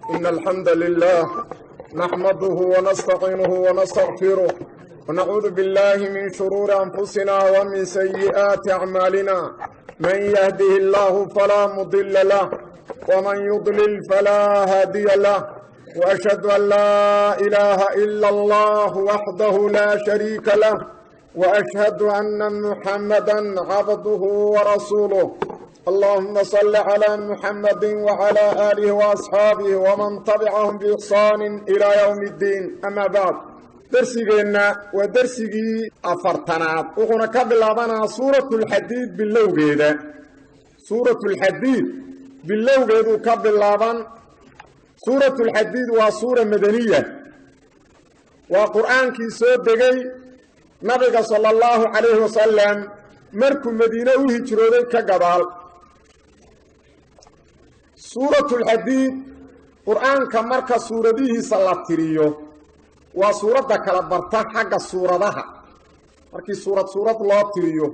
إن الحمد لله نحمده ونستعينه ونستغفره ونعوذ بالله من شرور أنفسنا ومن سيئات أعمالنا من يهده الله فلا مضل له ومن يضلل فلا هادي له وأشهد أن لا إله إلا الله وحده لا شريك له وأشهد أن محمدا عبده ورسوله اللهم صل على محمد وعلى آله وأصحابه ومن تبعهم بإحسان إلى يوم الدين أما بعد درسينا ودرسي أفرتنات وهنا كبلابنا سورة الحديد باللوغيدة سورة الحديد باللوغيدة كبلابان سورة الحديد وسورة مدنية وقرآن كي سودغي نبي صلى الله عليه وسلم مركو مدينة وهجرودي كغدال سورة الحديد قرآن كمركا سورته سلاتريو وسورة كلا برتا حق سورتها markii suurad suurad loo tiriyo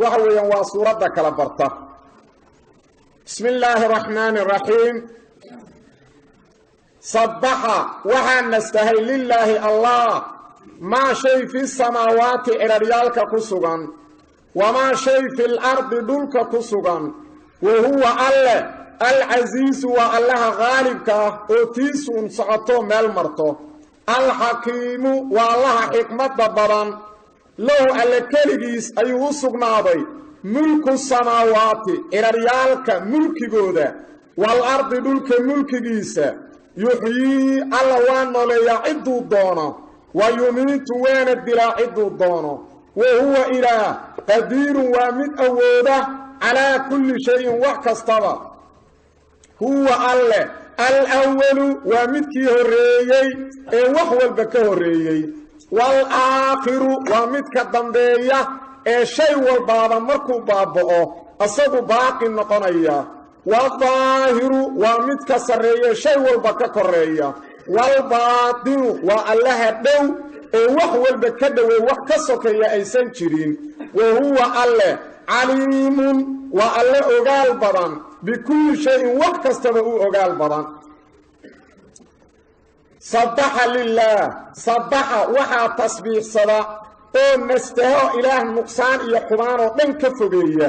waxa weeyaan waa suurada kala barta. Bismillaahir rahmaanir rahiim. Sabbaha waxa nastahay lillahi allah ma shay fi samaawaati iraryaalka ku sugan wa ma shay fil ardi dhulka ku sugan wa huwa alla al-aziiz wa allaha ghalibka oo tiisuun socoto meel marto al-hakiimu wa allaha xikmada badan lahu alla keligiis ayuu u sugnaaday mulku samaawaati iraryaalka mulkigooda wal ardi dhulka mulkigiisa yuxyii alla waa nooleeyaa cidduu doono wa yumiitu waana dilaa cidduu doono wa huwa ilaah qadiirun waa mid awooda calaa kulli shayin wax kastaba. Huwa alle al-awalu waa midkii horreeyey ee wax walba ka horreeyey wal-aakhiru waa midka dambeeya ee shay walbaaba markuu baaba'o asagu baaqi noqonaya waddaahiru waa midka sarreeya shay walba ka koreeya walbaatinu waa allaha dhow ee wax walba ka dhowey wax ka sokeeya aysan jirin wa huwa alle caliimun waa alle ogaal badan bikulli shayin wax kastaba u ogaal badan. Sabbaxa lillaah sabbaxa waxaa tasbiixsada oo nastaho ilaah nuqsaan iyo xubaan oo dhan ka fogeeya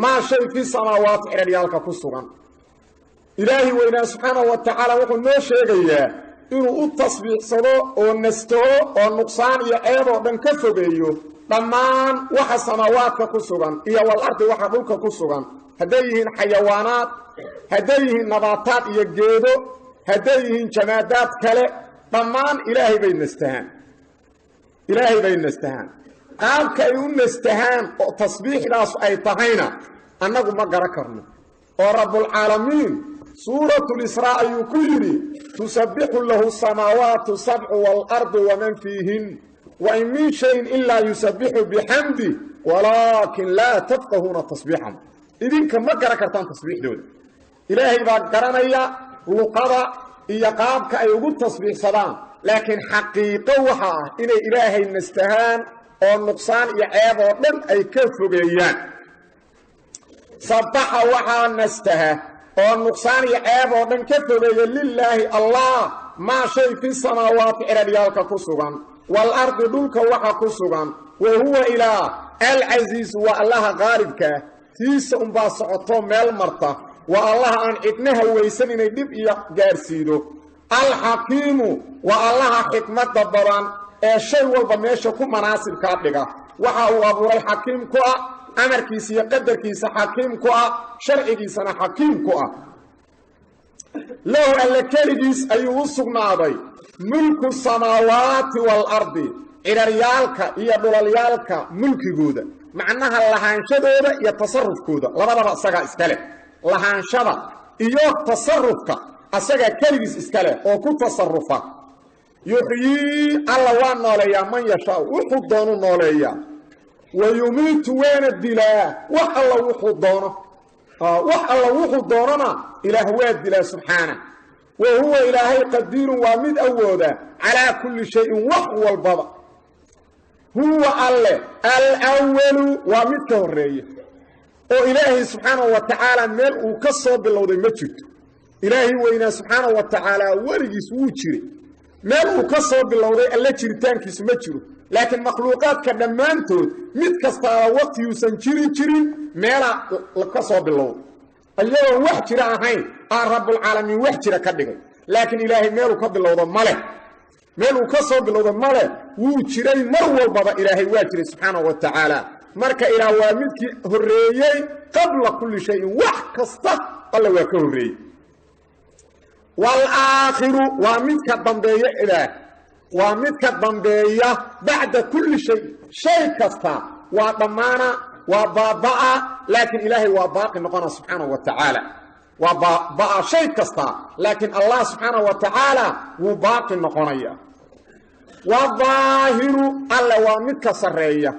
maa shay fi samaawaati ciraryaalka ku sugan. Ilaahi weynaa subxaanahu wa tacaala wuxuu noo sheegayaa inuu u tasbiixsado oo nastaho oo nuqsaan iyo ceeb oo dhan ka fogeeyo dhammaan waxa samaawaadka ku sugan iyo wal ardi waxa dhulka ku sugan hadday yihiin xayawaanaad hadday yihiin nabaataad iyo geedo hadday yihiin jamaadaad kale dhammaan ilaahay bay nastahaan. Ilaahay bay nastahaan. Qaabka ay u nastahaan oo tasbiixdaas ay tahayna annagu ma garan karno oo rabbulcaalamiin suuratul israa ayuu ku yidhi tusabbixu lahu samaawaatu sabcu waalardu waman fiihin wa in min shayin ilaa yusabbixu bixamdi walaakin laa tafqahuuna tasbiixahum. Idinka ma garan kartaan tasbiixdooda. Ilaahay baa garanaya luqada iyo qaabka ay ugu tasbiixsadaan laakiin xaqiiqo waxa ah inay ilaahay nastahaan oo nuqsaan iyo ceeb oo dhan ay ka fogeeyaan. Sabbaxa waxaa nastaha oo nuqsaan iyo ceeb oo dhan ka fogeeya lilaahi allah maa shay fi samaawaati ciraryaalka ku sugan wal ardi dhulka waxa ku sugan wa huwa ilaah al-casiizu waa allaha qaalibka tiisa unbaa socoto meel marta waa allaha aan cidnaha weysan inay dhib iyo gaarsiido. Alxakiimu waa allaha xikmadda badan ee shay walba meesha ku manaasibkaa dhiga waxa uu abuuray xakiim ku ah amarkiisa iyo qadarkiisa xakiim ku ah sharcigiisana xakiim ku ah. Lahu alla keligiis ayuu u sugnaaday mulku samaawaati waalardi ciraryaalka iyo dhulalyaalka mulkigooda macnaha lahaanshadooda iyo tasarufkooda labadaba isagaa iska leh. Lahaanshada iyo tasarufka asagaa keligiis iska leh oo ku tasarufa. Yuxyii alla waa nooleeyaa man yashaau wuxuu doonu nooleeyaa wa yumiitu waana dilaa wax alla wuxuu doono wax alla wuxuu doonona ilaah waa dilaa subxaana wa huwa ilaahay qadiirun waa mid awooda calaa kulli shayin wax walbaba. Huwa alle al-awalu waa mid ka horreeya oo ilaahay subxaanahu wa tacaala meel uu ka soo bilowday ma jirto. Ilaahi weynaa subxaanahu wa tacaala weligiis wuu jiray, meel uu ka soo bilowday alle jiritaankiisu ma jiro, laakiin makhluuqaadka dhammaantood mid kastaaba waqtiyuusan jiri jirin meelaa ka soo bilowday, iyagoon wax jira ahayn aa rabbulcaalamiin wax jira ka dhigay. Laakiin ilaahay meeluu ka bilowdo maleh, meel uu ka soo bilowdo maleh, wuu jiray mar walbaba. Ilaahay waa jiray subxaanahu wa tacaala. Marka ilaah waa midkii horreeyey qabla kulli shayin, wax kasta alle waa ka horreeyey. Walaakhiru waa midka dambeeya, ilaah waa midka dambeeya bacda kulli shay, shay kasta waa dhammaana, waa baaba'a, laakiin ilaahay waa baaqi noqona subxaanahu wa tacaala. Waa baaba'a shay kasta, laakiin allah subxaanahu wa tacaala wuu baaqi noqonaya. Waaahiru alla waa midka sarreeya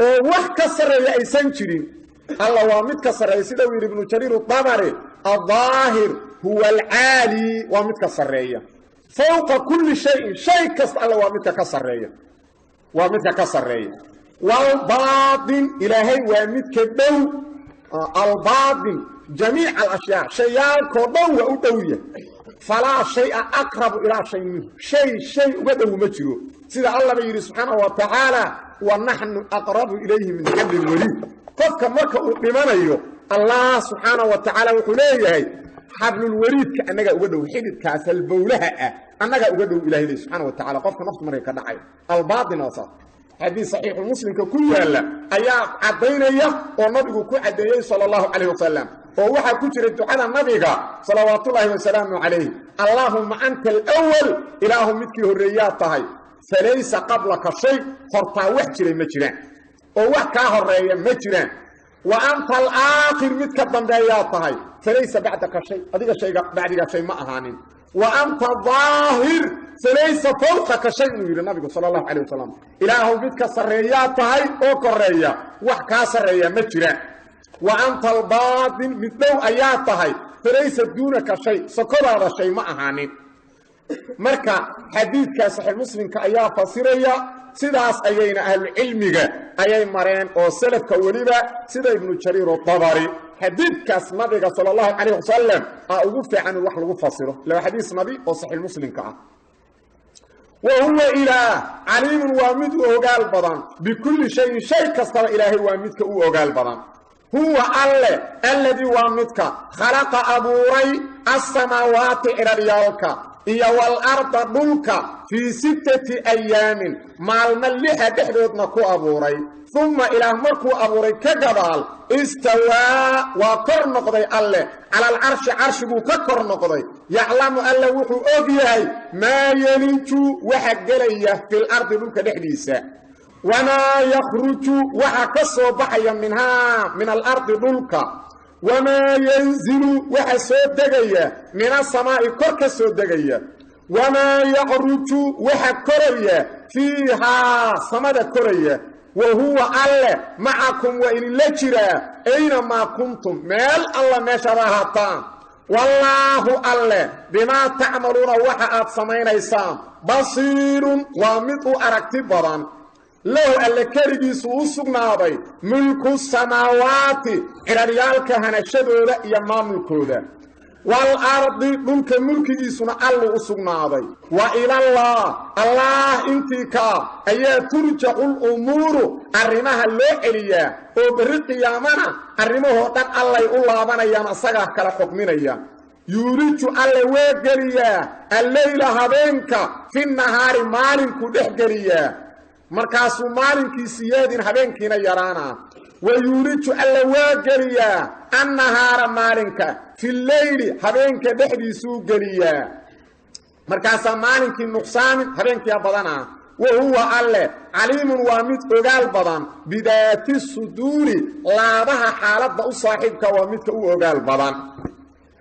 oo wax ka sarreeya aysan jirin. Alla waa midka sarreeya, sida uu yidhi Ibnu Jariir Dabari, aldaahir huwa alcaali, waa midka sarreeya fowqa kulli shayin, shay kasta alla waa midka ka sarreeya, waa midka ka sarreeya. Waalbaatin ilaahay waa midka dhow, albaatin jamiic alashyaa, shayaalkoo dhan waa u dhow yahay. Falaa shaya aqrabu ilaa shay minhu, shay shay uga dhow ma jiro, sida allaba yidhi subxaanahu wa tacaala, wa naxnu aqrabu ilayhi min xabli lwariid. Qofka marka uu dhimanayo allah subxaanahu wa tacaala wuxuu leeyahay xablulwariidka annagaa uga dhow, xididkaas halbowlaha ah annagaa uga dhow ilahay ley subxana wa tacala. Qofka naftu markay ka dhacayo albaatin waa saas. Xadiis saxiixu Muslimka ku yaalla ayaa caddaynaya oo nabigu ku caddeeyey sala allahu calayh wasalam, oo waxaa ku jira ducada nabiga salawaatullaahi wasalaamu calayh, allaahumma anta alwal, ilaahu midkii horreeyaa tahay, falaysa qablaka shay, hortaa wax jiray ma jiraan oo wax kaa horeeya ma jiraan. Wa anta alaakhir, mid ka dambeeyaa tahay, falaysa bacdaka shay, adiga shayga bacdiga shay ma ahaanin. Wa anta daahir falaysa fawqaka shay, uu yidhi nabigu sala allahu calayh wasalam, ilaahu midka sarreeyaa tahay oo koreeya, wax kaa sarreeya ma jiraan. Wa anta albaatin, mid dhow ayaa tahay, falaysa duunaka shay, sokodaada shay ma ahaanin. Marka xadiidkaa saxiix Muslimka ayaa fasiraya, sidaas ayayna ahlucilmiga ayay mareen oo selafka weliba sida Ibnu Jariir Dabari. Xadiidkaas nabiga sala allahu calayh wasalam aa ugu fiican in wax lagu fasiro, ila waa xadiis nabi oo saxiix Muslimka ah. Wa huwa ilaah caliimun, waa mid u ogaal badan, bikulli shayin, shay kastaba ilaahay waa midka u ogaal badan. Huwa alle alladii waa midka khalaqa abuuray assamaawaati ciraryaalka iyo walarda dhulka fii sittati ayaamin, maalmo lixa dhexdoodna ku abuuray. Uma ilaah markuu abuuray ka gadaal istawaa, waa kor noqday alleh cala alcarshi, carshiguu ka kor noqday. Yaclamu alle wuxuu og yahay maa yeliju, waxa gelaya fil ardi, dhulka dhexdiisa, wamaa yakhruju, waxa ka soo baxaya, minhaa, min alardi, dhulka, wamaa yanzilu, waxa soo degaya, min asamaa'i, kor ka soo degaya, wamaa yacruju, waxa koraya, fiihaa, samada koraya. Wa huwa alle macakum, waa idinla jiraa, aynamaa kuntum, meel alla meeshaad ahaataan. Wallaahu alle bimaa tacmaluuna, waxa aad samaynaysaan, basiirun, waa mid u aragti badan. Lahu alle keligiisu u sugnaaday mulku samaawaati, ciraryaalka hanashadooda iyo maamulkooda, waalardi, dhulka mulkigiisuna allu u sugnaaday. Wa ilallah, allaah intii kaa ayaa turjacu lumuuru, arrimaha loo celiyaa, oo berri qiyaamana arrimahoo dhan allay u laabanayaan, asagaa kala xukminaya. Yuuliju alle waa geliyaa alleyla, habeenka, fi nahaari, maalinkuu dhex geliyaa, markaasuu maalinkii siyaadin, habeenkiina yaraana. Wa yuuliju alle waa geliyaa annahaara, maalinka, fi leyli, habeenka dhexdiisuu geliyaa, markaasaa maalinkii nuqsaamin, habeenkiia badanaa. Wa huwa alle caliimun, waa mid ogaal badan, bidaati suduuri, laabaha xaaladda u saaxiibka waa midka u ogaal badan.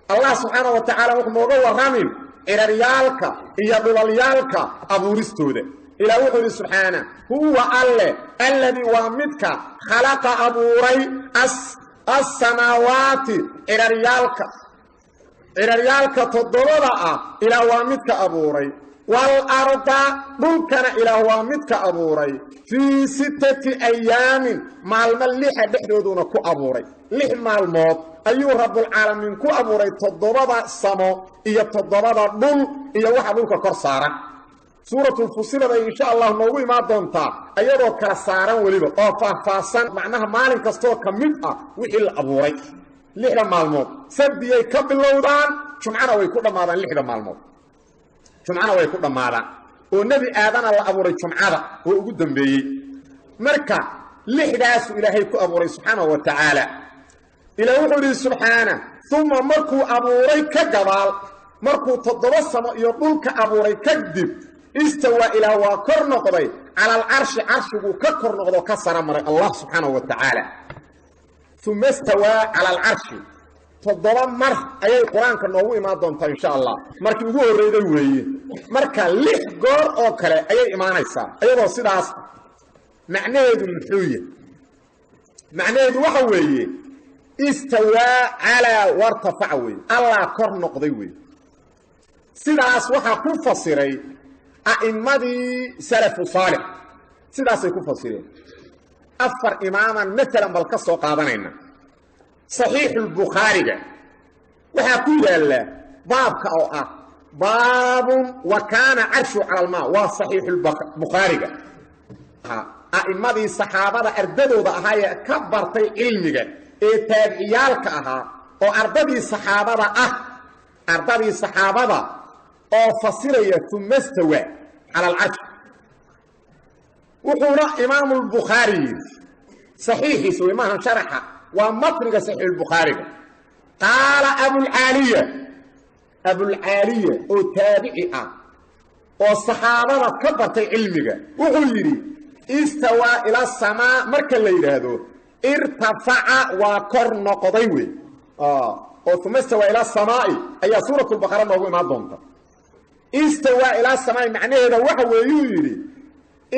Allah subxaana wa tacaala wuxuu nooga warramin ciraryaalka iyo dhulalyaalka abuuristooda. Ilaah wuxuu yidhi subxaana, huwa alle alladii waa midka khalaqa abuuray assamaawaati, ciraryaalka, ciraryaalka toddobada ah ilaah waa midka abuuray, waalarda, dhulkana ilaah waa midka abuuray, fii sittati ayaamin, maalmo lixa dhexdooduna ku abuuray, 6 maalmood ayuu rabbulcaalamiin ku abuuray toddobada samo iyo toddobada dhul iyo waxa dhulka kor saaran. Suuratulfusilad ay insha allah noogu imaan doontaa ayadoo kala saaran weliba oo faahfaahsan macnaha maalin kastoo ka mid ah wixii la abuuray. 6 maalmood sabdiyay ka bilowdaan, jumcana way ku dhammaadaan. 6 maalmood jumcana way ku dhammaadaan oo nebi aadana la abuuray jumcada oo ugu dambeeyey. Marka 6daasuu ilaahay ku abuuray subxaanahu wa tacaala. Ilaa wuxuu yidhi subxaana, uma markuu abuuray ka gadaal, markuu 7 samo iyo dhulka abuuray kadib, istawaa ilaa waa kor noqday cala alcarshi, carshiguu ka kor noqdo ka sara maray allah subxaanahu wa tacaala. Uma istawaa cala alcarshi 7 mar ayay qur-aanka noogu imaan doontaa insha allah. Markii ugu horreyday weeye. Marka 6 goor oo kale ayay imaanaysaa iyadoo sidaas. Macnaheedu muxuu yahay? Macnaheedu waxa weeye istawaa calaa wartafaca weeye, allah kor noqday weeye. Sidaas waxaa ku fasiray a'immadii salafu saalix, sidaasay ku fasireen. 4 imaaman maalan bal ka soo qaadanayna. Saxiixulbukhaariga waxaa ku yaalla baabka oo ah baabun wa kaana carshu cala almaa, waa saxiixulbukhaariga. A'immadii saxaabada ardadooda ahaa ee ka bartay cilmiga ee taabiciyaalka ahaa oo ardadii saxaabada ah, ardadii saxaabada oo fasiraya uma stawaa cala alcarshi. Wuxuuna imaamulbukhaari yidhi saxiixiisa wey, maahan sharaxa, waa matniga saxiixulbukhaariga. Qaala abulcaaliya, abulcaaliya oo taabici ah oo saxaabada ka bartay cilmiga, wuxuu yidhi istawaa ila samaa marka la yidhaahdo irtafaca waa kor noqday wey, oo uma istawaa ila samaa'i ayaa suuratulbaqara noogu imaan doonta. Istawaa ila samaa'i macnaheeda waxa weeyuu yidhi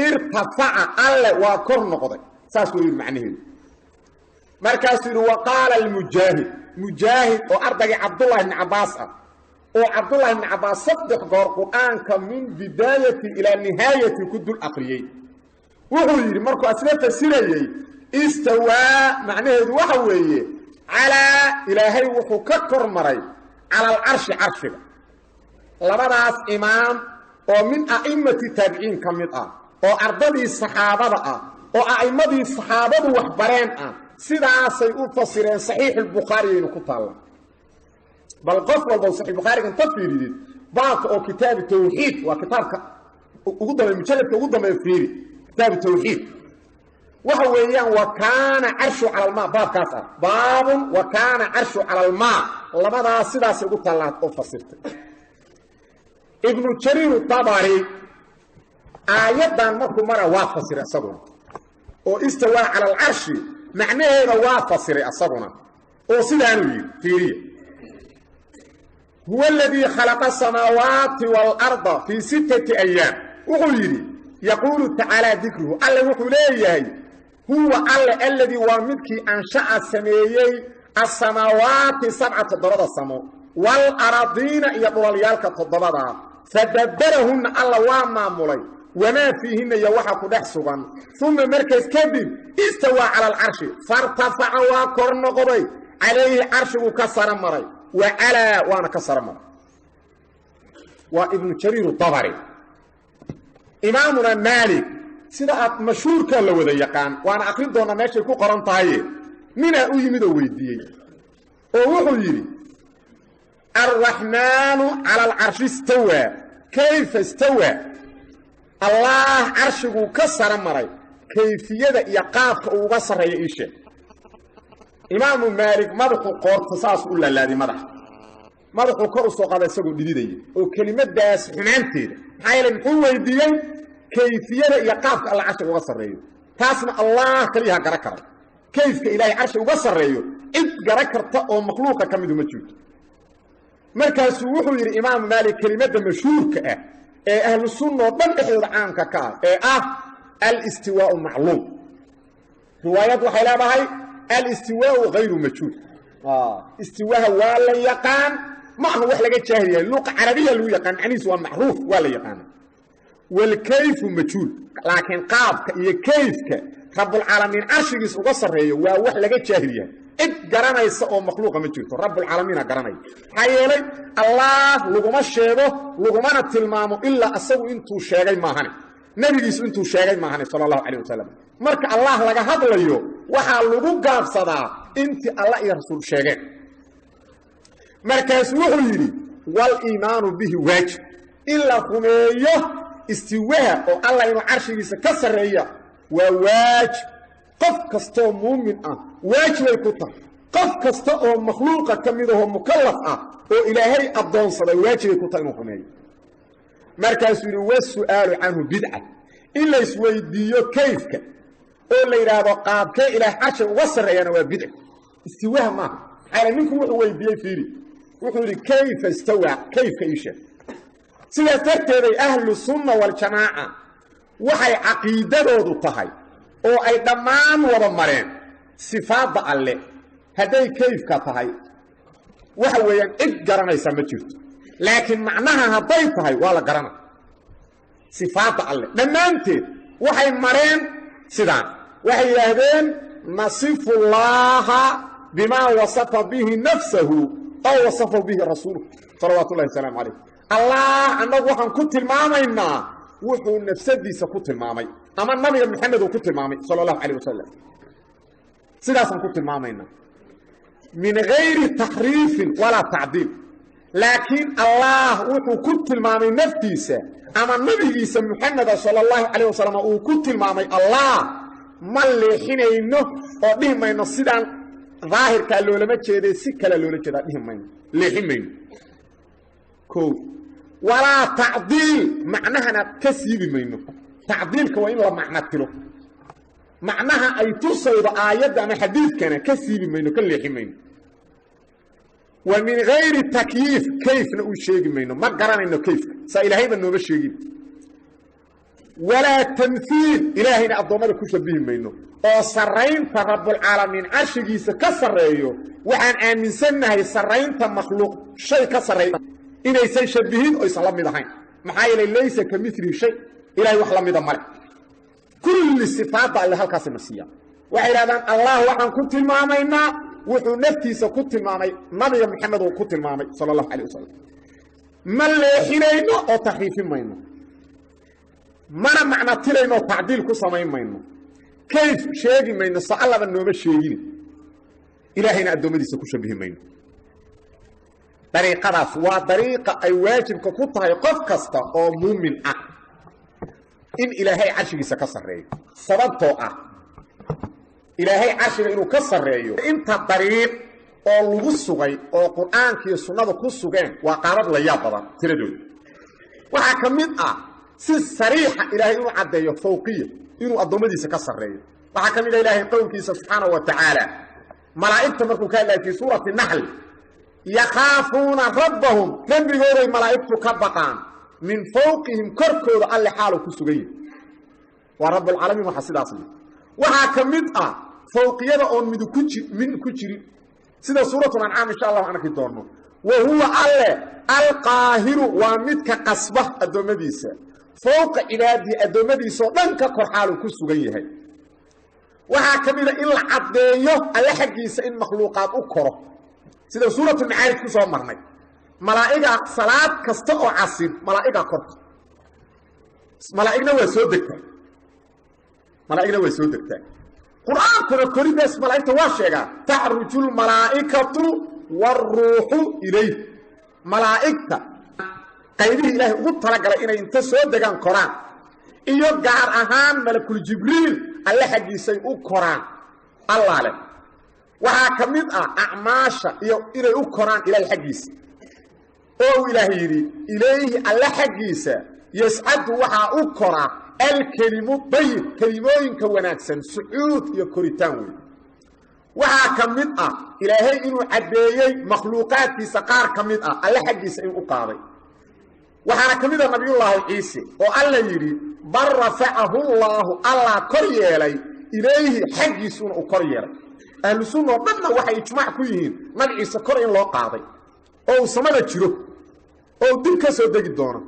irtafaca, alle waa kor noqday, saas wuu yidhi macnaheedu. Markaasuu yidhi wa qaala almujaahid, mujaahid oo ardaygii Cabdullahi ibni Cabbaas ah, oo Cabdullahi ibni Cabbaas 3 goor qur-aanka min bidaayati ilaa nihaayati ku dul aqriyey, wuxuu yidhi markuu asla fasirayey istawaa macnaheedu waxa weeye calaa, ilaahay wuxuu ka kor maray cala alcarshi, carshiga. Labadaas imaam oo min a'immati taabiciin ka mid ah oo ardadii saxaabada ah oo a'immadii saxaabadu wax bareen ah, sidaasay u fasireen. Saxiixulbukhaariyaynu ku taalla. Bal qof walba saxiixulbukhaariga inta fiiridid baabka oo kitaabu tawxiid, waa kitaabka ugu dambeey, mujalladka ugu dambeeya, fiiri kitaabu tawxiid. Waxa weeyaan wa kaana carshu cala almaa, baabkaas ah baabun wa kaana carshu cala almaa, labadaas sidaasay ugu taallaa oo fasirtay. Ibnu Jariir Tabari aayaddan markuu mara waa fasiray isaguna, oo istawaa cala alcarshi macnaheeda waa fasiray asaguna, oo sidaanuu yidhi fiiriya: huwa aladii khalaqa asamaawaati waalarda fii 6 ayaam. Wuxuu yidhi yaquulu tacaalaa dikruhu, alle wuxuu leeyahay huwa alle alladii waa midkii ansha'a sameeyey asamaawaati 7 7 samo waalaradiina iyo dhulalyaalka 7 fadabbarahunna, alla waa maamulay, wamaa fiihinna iyo waxa ku dhex sugan. Uma markaas kadib istawaa cala alcarshi, fartafaca waa kor noqday, calayhi carshiguu ka sara maray, wa calaa waana ka sara maray. Waa Ibnu Jariir Dabari. Imaamuna Maalik sida aad mashhuurkaa la wada yaqaan, waana akrin doonaa meeshay ku qoran tahaye, ninaa u yimid oo weydiiyey oo wuxuu yidhi alraxmaanu cala alcarshi istawaa kayfa istawaa, allaah carshiguu ka sara maray, kayfiyada iyo qaabka uu uga sarreeya ii sheeg. Imaamu Maalik madaxuu qoorta saas u laalaaday, madaxa madaxuu kor u soo qaada isagoo dhididaya oo kelimadaas xumaanteeda, maxaa yeelay muxuu weydiiyey kayfiyada iyo qaabka alla carshiga uga sarreeyo. Taasna allah kaliyaha gara kara, kayfka ilaahay carshi uga sarreeyo cid gara karta oo makhluuqa ka midu ma jirto. Markaasuu wuxuu yidhi imaamu Maalik kelimadda mashhuurka ah ee ahlu sunna oo dhan dhexdooda caamka ka ah ee ah alistiwaau macluum. Riwaayad waxay leedahay alistiwaau hayru majhuul, istiwaaha waa la yaqaan, ma aha wax laga jaahil yahay, luqa carabiya lagu yaqaan, macnihiisu waa macruuf, waa la yaqaana. Walkayfu majhuul, laakiin qaabka iyo kayfka rabbulcaalamiin carshigiis uga sarreeyo waa wax laga jaahil yahay. Cid garanaysa oo makhluuqa ma jirto, rabbulcaalamiina garanaya. Maxaa yeelay Allah laguma sheego lagumana tilmaamo ilaa asagu intuu sheegay maahane, nebigiisu intuu sheegay maahane sala allahu calayh wasalam. Marka Allah laga hadlayo waxaa lagu gaabsadaa intii Allah iyo rasuul sheegeen. Markaasuu wuxuu yidhi waliimaanu bihi waajib, in la rumeeyo istiwaha oo Allah inuu carshigiisa ka sarreeya waa waajib. Qof kastoo muumin ah waajibay ku tahay, qof kasta oo makhluuqa ka mid ahoo mukallaf ah oo ilaahay addoonsaday waajibay ku tahay inuu rumeeyo. Markaasuu yidhi wasu'aalu canhu bidca, in la isweydiiyo kayfka oo la yidhaahdo qaabkee ilaah carshiga uga sarreeyana waa bidca, istiwaha maaha. Maxaa ninku wuxuu weydiiyey fiiri, wuxuu yidhi kayfa istawaa, kayfka ii sheeg. Sidaas darteeday ahlu sunna waljamaaca waxay caqiidadoodu tahay oo ay dhammaan wada mareen sifaadda alle hadday kayfka tahay waxa weeyaan cid garanaysa ma jirto, laakiin macnaha hadday tahay waa la garana. Sifaadda alle dhammaanteed waxay mareen sidaan, waxay yidhaahdeen nasifullaaha bimaa wasafa bihi nafsahu aw wasafahu bihi rasuuluhu salawaatu ullahi wasalaamu calayh. Allah annagu waxaan ku tilmaamaynaa wuxuu nafsadiisa ku tilmaamay ama nabiga Maxamed uu ku tilmaamay sala allahu calayh wasalam, sidaasaan ku tilmaamaynaa min gayri taxriifin walaa tacdiil. Laakiin Allah wuxuu ku tilmaamay naftiisa ama nabigiisa Muxameda sala allahu calayh wasalam uu ku tilmaamay, Allah ma leexinayno oo dhihi mayno sidaan daahirkaa loolama jeeday si kale loola jeedaa, dhihi mayno, leexin mayno. O walaa tacdiil macnahana ka siibi mayno. Tacdiilka waa in la macno tiro, macnaha ay tusaydo aayadda ama xadiidkana ka siibi mayno, ka leexin mayno. Wa min gayri takyiif kayfna u sheegi mayno, ma garanayno kayfka, saa ilaahayba nooma sheegin. Walaa tamhiil ilaahayna addoommada ku shabihi mayno, oo sarraynta rabbulcaalamiin carshigiisa ka sarreeyo waxaan aaminsannahay sarraynta makhluuq shay ka sarreeya inaysan shabihin oysan la mid ahayn. Maxaa yeelay laysa ka milihi shay, ilahay wax la mida male. Kulli sifaadda alle halkaasay marsiiyaan. Waxay yidhahdaan Allah waxaan ku tilmaamaynaa wuxuu naftiisa ku tilmaamay, nabiga Maxamed uu ku tilmaamay sala allahu calayh wasalam. Ma leexinayno oo taxriifin mayno, mana macno tirayno oo tacdiil ku samayn mayno, kayf sheegi mayno, sa allaba nooma sheegin, ilaahayna addoommadiisa ku shabihi mayno. Dariiqadaas waa dariiqa ay waajibka ku tahay qof kasta oo muumin ah in ilaahay carshigiisa ka sarreeyo. Sababtoo ah ilaahay carshiga inuu ka sarreeyo inta dariiq oo lagu sugay oo qur'aanka iyo sunnada ku sugeen waa qaabab la yaab badan tiradooda. Waxaa ka mid ah si sariixa ilaahay inuu caddeeyo fawqiya, inuu addoommadiisa ka sarreeyo. Waxaa ka mid ah ilaahay qowlkiisa subxaanahu wa tacaala malaa'igta markuu ka hadlaya fii suurati naxl, yakhaafuuna rabbahum, rabbigooday malaa'igtu ka baqaan, min fawqihim korkooda alle xaalu ku sugan yahay. Waa rabbulcaalamiin waxaa sidaas leh. Waxaa ka mid ah fawqiyada oon midu ku ji min ku jirin, sida suuratul ancaam insha allah aan arki doonno. Wa huwa alle alqaahiru, waa midka qasba addoommadiisa, fowqa cibaadihi addoommadiisaoo dhan ka kor xaaluu ku sugan yahay. Waxaa ka mid a in la caddeeyo alle xaggiisa in makhluuqaad u koro, sida suuratulmacaarij ku soo marnay. Malaa'igaa salaad kasta oo casir malaa'igaa korta, malaa'igna waa soo degtaa, malaa'igna waa soo degtaa. Qur'aankuna koridaas malaa'igta waa sheegaa, tacruju lmalaa'ikatu waaruuxu ilayh. Malaa'igta qaybihii ilaahay ugu talagalay inay inta soo degaan koraan, iyo gaar ahaan malakul jibriil alle xaggiisay u koraan allaale. Waxaa ka mid ah acmaasha iyo inay u koraan ilaahay xaggiisa, oo uu ilaahay yidhi ilayhi alle xaggiisa yascadu waxaa u kora alkelimu dayib, kelimooyinka wanaagsan sucuud iyo koritaan wey. Waxaa ka mid ah ilaahay inuu caddeeyey makhluuqaadkiisa qaar ka mid ah alle xaggiisa inuu u qaaday. Waxaana ka mid ah nabiyullaahi Ciise oo alla yidhi bal rafacahu llaahu, allah kor yeelay, ilayhi xaggiisuuna uu kor yeelay. Ahlu sunna oo dhanna waxay ijmaac ku yihiin nabi Ciise kor in loo qaaday oo uu samada jiro oo uu dib ka soo degi doono.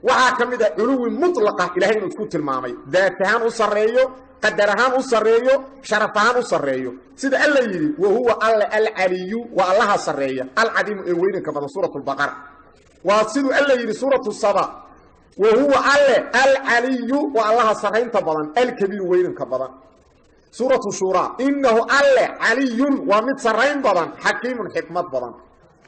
Waxaa ka mid ah culuwi mutlaqa ilahay inuu isku tilmaamay, daat ahaan u sarreeyo, qadar ahaan u sarreeyo, sharaf ahaan u sarreeyo, sida alla yidhi wa huwa alle alcaliyu, waa allaha sarreeya, alcadiimu ee weynanka badan, suurat lbaqara. Waa siduu alla yidhi suuratu saba, wa huwa alle alcaliyu, waa allaha sarraynta badan, alkabiiru weynanka badan, suuratu shuuraa. Innahu alle caliyun, waa mid sarrayn badan, xakiimun, xikmad badan.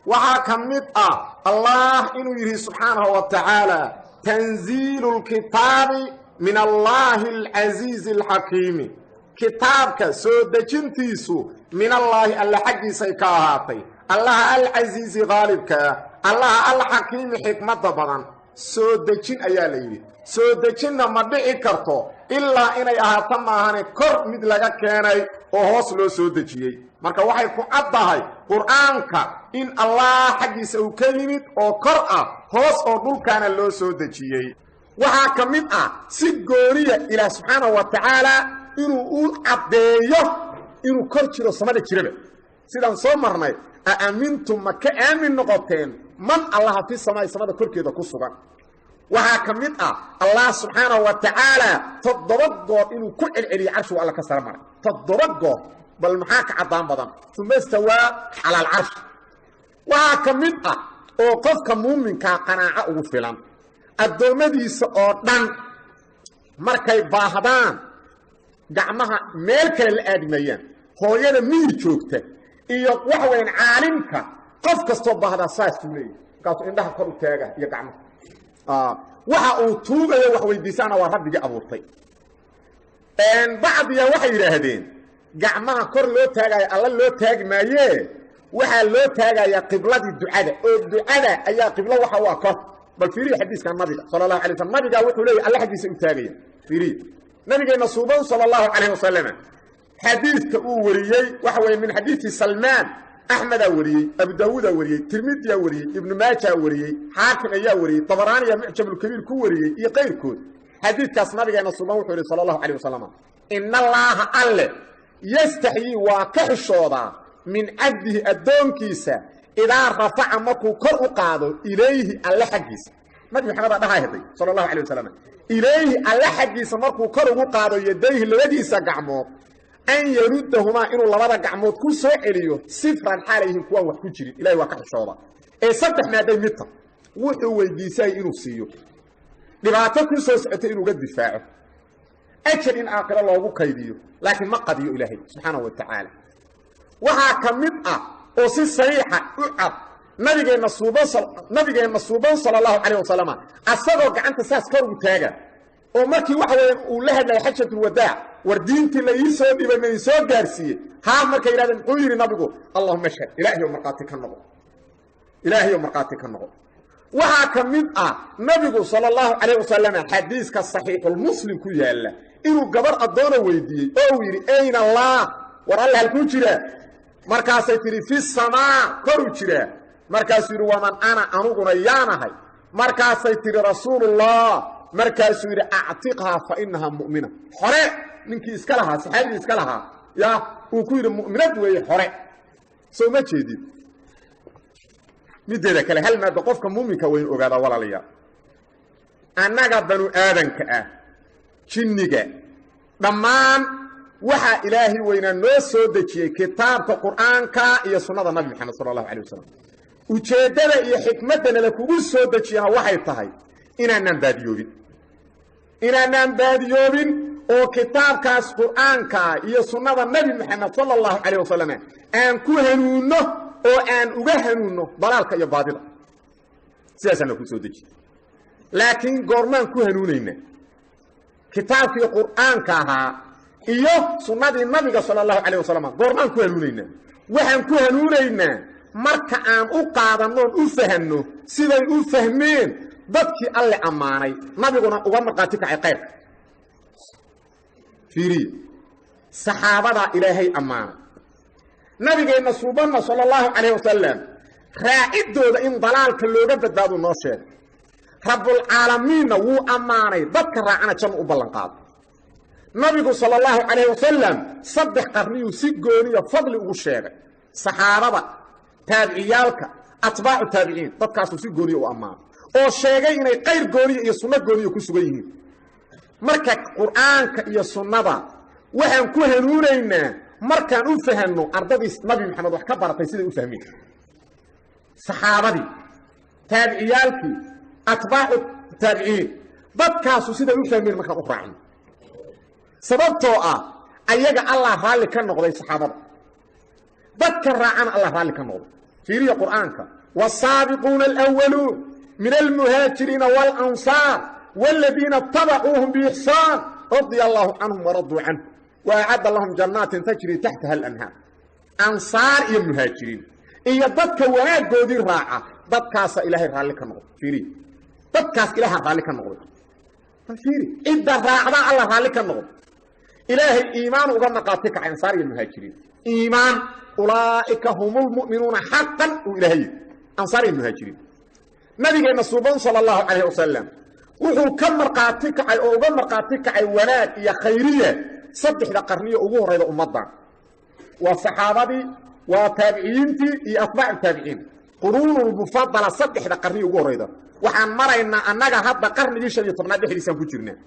Waxaa ka mid ah allah inuu yidhi subxaanahu wa tacaala tanziilu lkitaabi min allaahi alcasiizi alxakiimi, kitaabka soo dejintiisu min allaahi, alle xaggiisay ka ahaatay, allaha alcasiizi qaalibka ah, allaha alxakiimi xikmadda badan. Soo dejin ayaa la yidhi, soo dejinna ma dhici karto ilaa inay ahaato maahane kor mid laga keenay oo hoos loo soo dejiyey. Marka waxay ku caddahay qur-aanka in allah xaggiisa uu ka yimid oo kor ah, hoos oo dhulkaana loo soo dejiyey. Waxaa ka mid ah si gooniya ilaah subxaanahu wa tacaala inuu u caddeeyo inuu kor jiro, samada jiraba, sidaan soo marnay, a aamintum, ma ka aamin noqoteen man allaha fi samaai, samada korkeeda ku sugan. Waxaa ka mid ah allah subxaanahu wa tacaala 7 goor inuu ku celceliyey carshigu alla ka sara maray, 7 goor. Bal maxaa ka caddaan badan? Uma istawaa cala alcarshi. Waxaa ka mid ah oo qofka muuminkaa qanaaco ugu filan, addoommadiisa oo dhan markay baahdaan gacmaha meel kale la aadi maayaan, hooyada miyir joogta iyo waxa weyaan caalimka, qof kastoo baahdaa saasuu leeyahy, markaasuu indhaha kor u taaga iyo gacmaha, waxa uu tuugayo wax weydiisaana waa rabbigii abuurtay. Bacdiya waxay yidhaahdeen gacmaha kor loo taagaayo alla loo taagi maayee, waxaa loo taagayaa qibladii ducada, oo ducada ayaa qiblo waxa u ah kor. Bal fiiriya xadiiska nabiga sala allahu alay waslm, nabigaa wuxuu leeyahy alla xaggiisa u taagaya. Fiiriya nabigeenna suuban sala allahu calayh wasalam xadiidka uu wariyey, waxa weeye min xadiidi Salmaan, Axmedaa wariyey, Abu Daawuudaa wariyey, Tirmidiyaa wariyey, Ibnu Maajaa wariyey, Xaakim ayaa wariyey, Dabaraaniya Mucjamulkabiir ku wariyey iyo qayrkood. Xadiidkaas nabigeenna suuban wuxuu yihi sala allahu calayh wasalam, in allaaha alle yastaxyii, waa ka xishoodaa, min cabdihi, addoonkiisa, idaa rafaca, markuu kor u qaado, ilayhi, alle xaggiisa. Nabi Maxamedaa dhahaa heday sala allahu alay wasalam, ilayhi, alle xaggiisa markuu kor ugu qaado, yadayhi, labadiisa gacmood, an yaruddahumaa, inuu labada gacmood ku soo celiyo, sifran, xaalay yihiin kuwaan wax ku jirin. Ilahay waa ka xishooda ee saddex maaday midta wuxuu weydiisayay inuu siiyo, dhibaato ku soo socotay inuu ga difaaco, ajar in aakhiro loogu kaydiyo, laakiin ma qadiyo ilaahay subxaanahu wa tacaala. Waxaa ka mid ah oo si sariixa u cad nabigeenna suuban, nabigeenna suuban sala allahu calayh wasalama, asagoo gacanta saas kor ugu taaga oo markii waxa weeyaan uu la hadlayay xajatulwadaac, war diintii la ii soo dhibay ma idin soo gaarsiiyey? Haa, markay yidhahdeen, muxuu yidhi nabigu? Allahuma ashhad, ilaahayow markhaati ka noqo, ilaahayow markhaati ka noqo. Waxaa ka mid ah nabigu sala allahu calayh wasalam xadiiska saxiixulmuslim ku yaalla inuu gabar addoona weydiiyey oo uu yidhi ayna allah, war alla halkuu jiraa? Markaasay tidhi fi samaa, koruu jiraa. Markaasuu yidhi waman ana, anuguna yaanahay? Markaasay tidhi rasuulullah. Markaasuu yidhi actiqhaa fa inahaa mu'mina. Hore ninkii iska lahaa, saxaabigii iska lahaa, ya uu ku yidhi mu'minad weeye hore. Soo ma jeedid? Mideeda kale, hal maado qofka muuminka waynu ogaadaa walaalayaal, annaga banu aadanka ah, jinniga, dhammaan waxaa ilaahay weynaa noo soo dejiyey kitaabka qur'aanka iyo sunnada nabi Maxamed sala allahu alay wasalam. Ujeeddada iyo xikmaddana la kugu soo dejiyana waxay tahay inaanaan baadiyoobin, inaanaan baadiyoobin, oo kitaabkaas qur'aanka iyo sunnada nabi Maxamed sala allahu calayh wasalam aan ku hanuunno oo aan uga hanuunno dalaalka iyo baadida. Sidaasaa la ku soo dejiyey. Laakiin goormaan ku hanuunaynaa kitaabkii qur'aanka ahaa iyo sunnadii nabiga sala allahu calayh wasalam? Goormaan ku hanuunaynaa? Waxaan ku hanuunaynaa marka aan u qaadannoon u fahanno siday u fahmeen dadkii alle ammaanay, nabiguna uga markhaati kacay kayrka. Fiiriye, saxaabadaa ilaahay ammaanay, nabigeenna suubanna sala allahu calayh wasalam raaciddooda in dalaalka looga badbaadu noo sheegay. Rabbulcaalamiinna wuu ammaanay, dadka raacana janno u ballanqaado. Nabigu sala allahu calayh wasalam 3 qarniyuu si gooniya fadli ugu sheegay: saxaabada, taabiciyaalka, Atbaacu taabiciin dadkaasuu si gooniya u ammaanay oo sheegay inay qayr gooniya iyo sunno gooniya ku sugan yihiin. Marka qur'aanka iyo sunnada waxaan ku hanuunaynaa markaan u fahanno ardadii Nabi Maxamed wax ka baratay siday u fahmeen, saxaabadii, taabiciyaalkii, atbaacu taabiciin, dadkaasu siday u fahmeen markaan u raacno. Sababtoo ah ayaga Allah raalli ka noqday saxaabada, dadka raacana Allah raalli ka noqday. Fiiriya qur'aanka, wasaabiquuna alwaluun min almuhaajiriina waalansaar waaladiina tabacuuhum biixsaan radia allaahu canhum waraduu canhu wa acadda lahum jannaatin tajrii taxtaha alanhaar. Ansaar iyo muhaajiriin iyo dadka wanaaggoodii raaca, dadkaasaa ilaahay raalli ka noqday. Fiiriya, dadkaas ilaaha raalli ka noqday. Fiiri, cidda raacdaa alla raalli ka noqday. Ilaahay iimaan uga naqaati kacay ansaar iyo muhaajiriin. Iimaan, ulaa'ika humulmu'minuuna xaqan uu ilaahay yidhi, ansaar iyo muhaajiriin. Nabigeenna suuban sala allahu calayhi wasalam wuxuu ka markhaati kacay oo uga markhaati kacay wanaag iyo khayriya saddexda qarniyo ugu horrayda ummaddan. Waa saxaabadii, waa taabiciyiintii iyo atbaacu taabiciin. Quruunulmufadala saddexda qarniyo ugu horrayda. Waxaan maraynaa annaga hadda qarnigii 15aad dhexdiisaan ku jirnaa,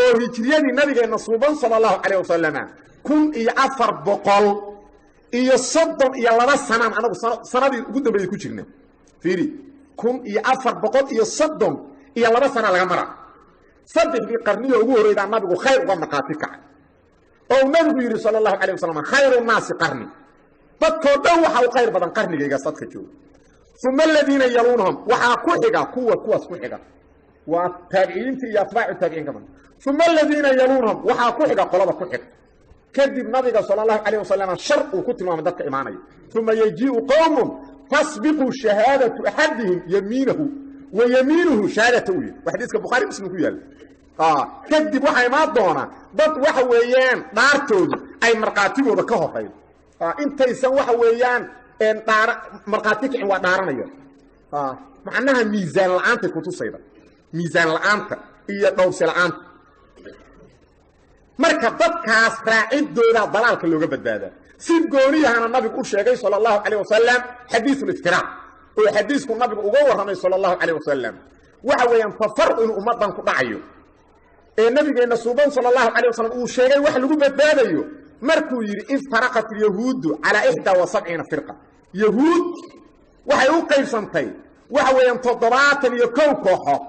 oo hijriyadii nabigeenna suuban sala allahu calayh wasalama 1432 sanaan anagu sanadii ugu dambeeyey ku jirnaa. Fiiri, 1432 sana laga mara. Saddexdii qarniyo ugu horreydaa nabigu khayr uga markhaati kacay, oo nabigu yidhi sala allahu calayh wasalam khayru naasi qarni, dadkoo dhan waxa u khayr badan qarnigayga sadka jooga. Uma aladiina yaluunahum, waxaa ku xiga kuwa kuwaas ku xiga, waa taabiciyiintii iyo atbaacu taabiciin ka badan. Uma aladiina yaluunahum, waxaa ku xiga qolada ku xigta. Kadib nabiga sala allahu calayh wasalam shar uu ku tilmaamay dadka imaanaya. Uma yajii'u qowmun tasbiqu shahaadatu axadihim yamiinahu wa yamiinuhu shahaadata u yidhi. Waa xadiiska Bukhaari Muslim ku yaalla. Kadib waxaa imaan doona dad waxa weeyaan dhaartoodu ay markhaatigooda ka horaydo. Intaysan waxa weeyaan dhaar markhaati kicin waa dhaaranaya. Macnaha miisaan la'aantay kutusayda, miisaan la'aanta iyo dhowrsi la'aanta. Marka dadkaas raacidooda dalaalka looga badbaadaa. Si gooniyahana nabigu u sheegay sala allahu calayh wasalam xadiisuliftiraaq, oo xadiisku nabigu uga warramay sala allahu calayh wasalam waxa weeyaan tafaruq inuu ummaddan ku dhacayo, ee nabigeenna suuban sala allahu calayh wasalam uu sheegay wax lagu badbaadayo markuu yidhi iftaraqat alyahuudu calaa 71 firqa. Yahuud waxay u qaybsantay waxa weeyaan 71 kooxood,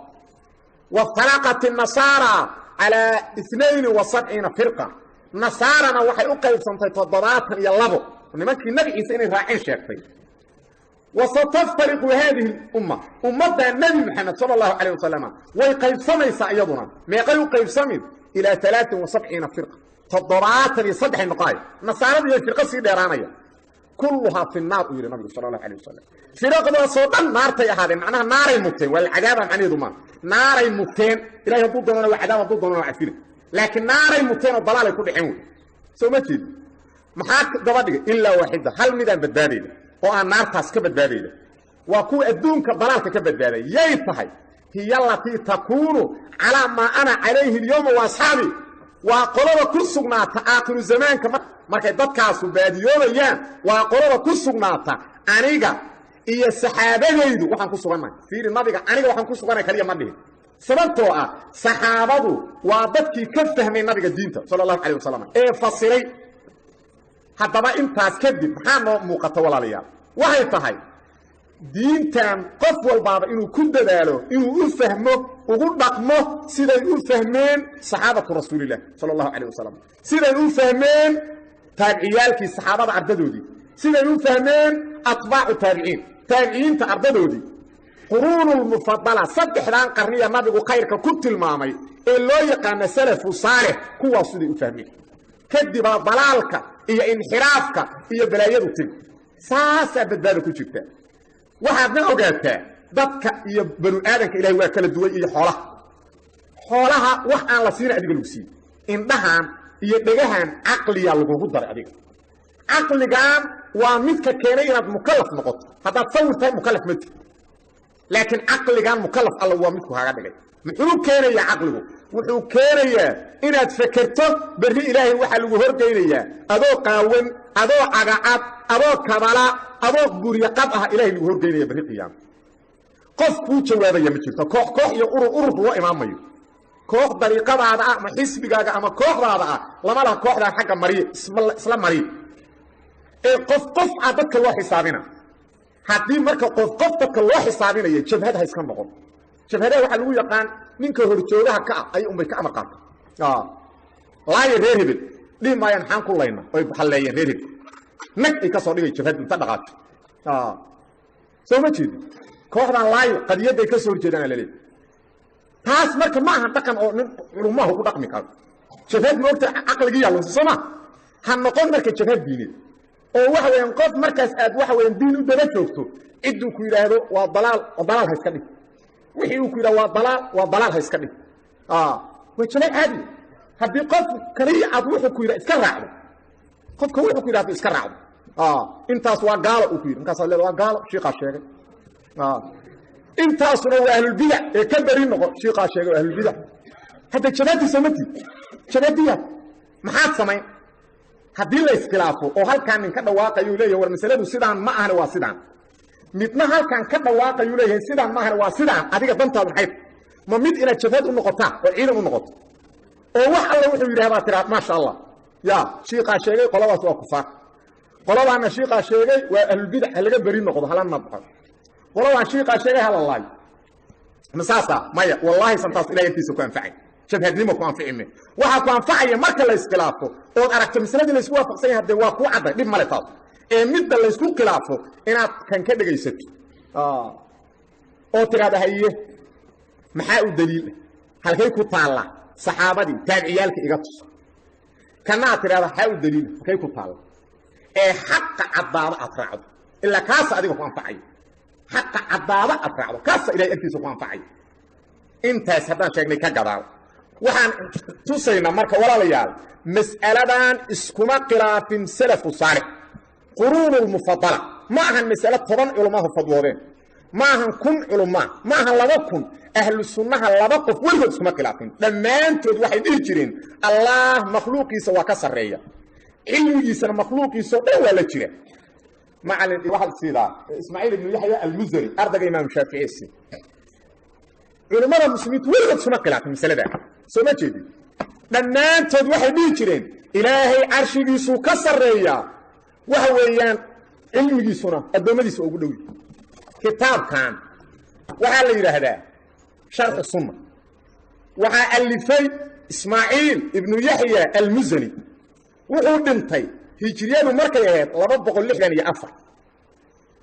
waftaraqat annasaara calaa 72 firqa. Nasaarana waxay u qaybsantay 72, nimankii nabi Ciise inay raaceen sheegtay. Wasataftariqu haadihi lumma, ummadda nebi Maxamed sala allahu calayh wasalam way qaybsamaysaa iyaduna. Meeqay u qaybsamin? Ilaa 73 firqa, 73 noqonaya. Nasaarada iyo firqo sii dheeraanaya. Kulluhaa fi naar uu yidhi nabigu sala allahu calayh wasalam. Firaqdaasoo dhan naartay ahaadeen, macnaha naaray mugteen. Waa la cadaaba macnaheedu maa, naaray mugteen. Ilahay hadduu doonana waa cadaab, hadduu doonana waa cafina, laakiin naaray mugteen oo dalaalay ku dhexeen wey. Soo ma jeedi? Maxaa daba dhigay? Ilaa waaxida, hal midaan badbaadayda oo aan naartaas ka badbaadayda, waa kuwa adduunka dalaalka ka badbaaday. Yay tahay? Hiya alatii takuunu calaa maa ana calayhi alyowma wa asxaabi. Waa qolada ku sugnaata aakhiru zamaanka markay dadkaasu baadiyoobayaan, waa qolada ku sugnaata aniga iyo saxaabadaydu waxaan ku sugannahay. Fiiri, nabiga aniga waxaan ku sugannahay kaliya ma dhihin, sababtoo ah saxaabadu waa dadkii ka fahmay nabiga diinta sala allahu calayh wasalam ee fasiray. Haddaba intaas kadib maxaa noo muuqata walaalayaal? Waxay tahay diintan qof walbaaba inuu ku dadaalo inuu u fahmo, ugu dhaqmo siday u fahmeen saxaabatu rasuulilah sala allahu calayh wasalam, siday u fahmeen taabiciyaalkii saxaabada ardadoodii, siday u fahmeen atbaacu taabiciin, taabiciyiinta ardadoodii. Quruunulmufadala saddexdan qarniya nabigu khayrka ku tilmaamay ee loo yaqaana salafu saalix, kuwaas siday u fahmeen. Kadibaa dalaalka iyo inxiraafka iyo balaayadu timi. Saasaa badbaada ku jirta. Waxaadna ogaataa dadka iyo banu aadanka ilahay waa kala duwan iyo xoolaha. Xoolaha wax aan la siina adiga lagu siiye, indhahan iyo dhegahan caqliyaa lagugu daray adiga. Caqligan waa midka keenay inaad mukalaf noqoto. Haddaad sawir tahay mukalaf ma tiri, laakiin caqligan mukalaf alla waa midku kaaga dhigay. Muxuu keenayaa caqligu? Wuxuu keenayaa inaad fekerto berri ilaahay waxaa lagu horgeynayaa adoo qaawan, adoo cagacad, adoo kabala, Adoo buuriye qab ah ilaahay lagu horgeynaya berri qiyaama. Qof kuu jawaabaya ma jirto. Koox koox iyo urur urur loo imaamayo. Koox dariiqadaada ah ama xisbigaaga ama kooxdaada ah lama laha kooxdaan xagga mariye, isla mariye. Ee qof qof ah dadka loo xisaabina. Haddii marka qof qof dadka loo xisaabinayo, jabhad ha iska noqon. Jabhadaha waxaa lagu yaqaan ninka horjoogaha ka ah ay unbay ka amar qaata. Laaya reer hebel dhihi maayaan, maxaan ku layna oy halleeyeen reer hebel, nag ay ka soo dhigay jabhad inta dhaqaato. Soo ma jeedin? Kooxdan laayo, qadiyadday ka soo horjeedaana laleeyahy. Taas marka ma aha dhaqan oo nin culummahu ku dhaqmi karo. Jabhad ma ogta caqligiiyaa lunsa, soo ma ha noqon marka jabhad diineed oo waxa weeyaan qof markaas aad waxa weeyaan diin u daba joogto. Cidduu ku yidhaahdo waa dalaal, waa dalaal ha iska dhig. Wixii uu ku yidhahdo waa dalaal, waa dalaal ha iska dhig. Waa jabhad caadi. Haddii qof kaliya aad wuxuu ku yidhah iska raacdo, qofka wuxuu ku yidhahdo iska raacdo, intaas waa gaalo uu ku yidhi, markaasaad leeda waa gaalo, shiiqaa sheegay. Intaasuna waa ahlulbidac ee ka beri noqo, shiiqaa sheegay waa ahlulbidac. Hadda jabhadii soomati jabhadiya maxaad samayn haddii la iskhilaafo oo halkaan nin ka dhawaaqayuu leeyahay war masaladu sidaan ma ahane waa sidaan, midna halkaan ka dhawaaqayuu leeyahay sidaan ma ahane waa sidaan? Adiga dantaadu maxay? Ma mid inaad jabhad u noqotaa oo ciidan u noqoto oo wax alla wuxuu yidhahdaa tiraa maasha Allah, ya shiiqaa sheegay qoladaas waa kufaar, qoladaana shiiqaa sheegay waa ahlulbidac ha laga beri noqdo, hala nabco, qoladaan shiiqaa sheegay hala laayo, ma saasa? Maya, wallaahi santaas ilahay agtiisa ku anfacay. Jabhadnimo ku anfici me. Waxaa ku anfacaya marka la iskhilaafo ood aragto masaladii laysku waafaqsan yahay, dee waa kuu cadday, dhib male taas. Ee midda laysku khilaafo inaad kan ka dhegaysato oo tidhahda haye, maxaa u daliila, halkay ku taallaa, saxaabadii taabiciyaalka iga tus, kana aad tidhahda maxaa u daliila, halkay ku taalla, ee xaqa caddaado aad raacdo, ilaa kaasa adiga ku anfacayo. Xaqa caddaado aad raacdo, kaasa ilahay agtiisa ku anfacayo. Intaas haddaan sheegnay ka gadaal waxaan tusaynaa marka, walaalayaal, mas'aladan iskuma khilaafin salafu saalix, quruunulmufadala. Ma ahan mas'alo 10 culummahu fadwoodeen, ma ahan 1000 culummaa, ma ahan 2000. Ahlu sunnaha laba qof weligood iskuma khilaafin. Dhammaantood waxay dhihi jireen Allah makhluuqiisa waa ka sarreeya, cilmigiisana makhluuqiisao dhan waa la jira. Macalin, waxaad siidaa Ismaaciil ibnu Yaxya Almuzani, ardayga Imaam Shaafici. Culimmada muslimiintu weligood iskuma khilaafin masaladaa, soo ma jeedin? Dhammaantood waxay dhihi jireen Ilaahay carshigiisuu ka sarreeyaa, waxa weeyaan cilmigiisuna addoommadiisa ugu dhow. Kitaabkan waxaa la yidhaahdaa Sharxu Sunna, waxaa alifay Ismaaciil ibnu Yaxya Almusani. Wuxuu dhintay hijriyadu markay ahayd 264,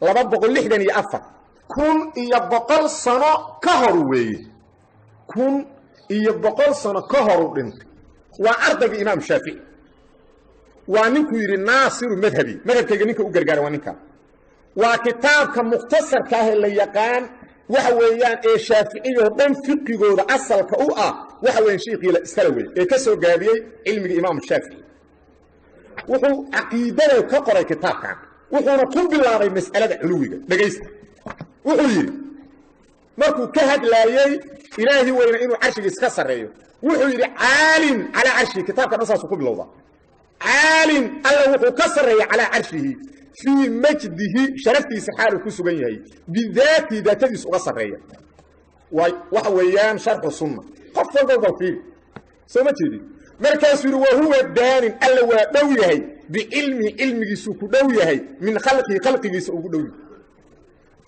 264, 1100 sano ka hor weeye. 1100 sano ka horuu dhintay. Waa ardayga Imaam Shaafici, waa ninkuu yidhi naasiru madhabi, madhabkayga ninka u gargaara waa ninkaa. Waa kitaabka mukhtasarka ah ee la yaqaan, waxa weeyaan ee shaaficiyoo dhan fiqigooda asalka u ah. Waxa weeyaan shiikhii iskala wey ee ka soo gaabiyey cilmiga Imaam Shaafici. Wuxuu caqiidada ka qoray kitaabkan, wuxuuna ku bilaabay mas'alada culuwiga. Dhegaysta wuxuu yidhi markuu ka hadlaayey Ilaahi weyna inuu carshiga iska sarreeyo. Wuxuu yidhi caalin calaa carshihi. Kitaabka dhan saasuu ku bilowdaa. Caalin, Alla wuxuu ka sarreeya calaa carshihi fii majdihi, sharaftiisa xaaluu ku sugan yahay, bidaatihi, daatadiisa uga sarreeya. Waxa weeyaan Sharxu Sunna, qof walba bal fiiri, soo ma jeedin? Markaasuu yidhi wahuwa daanin, Alla waa dhow yahay, bicilmihi, cilmigiisuu ku dhow yahay, min khalqihi, khalqigiisa ugu dhow yahay.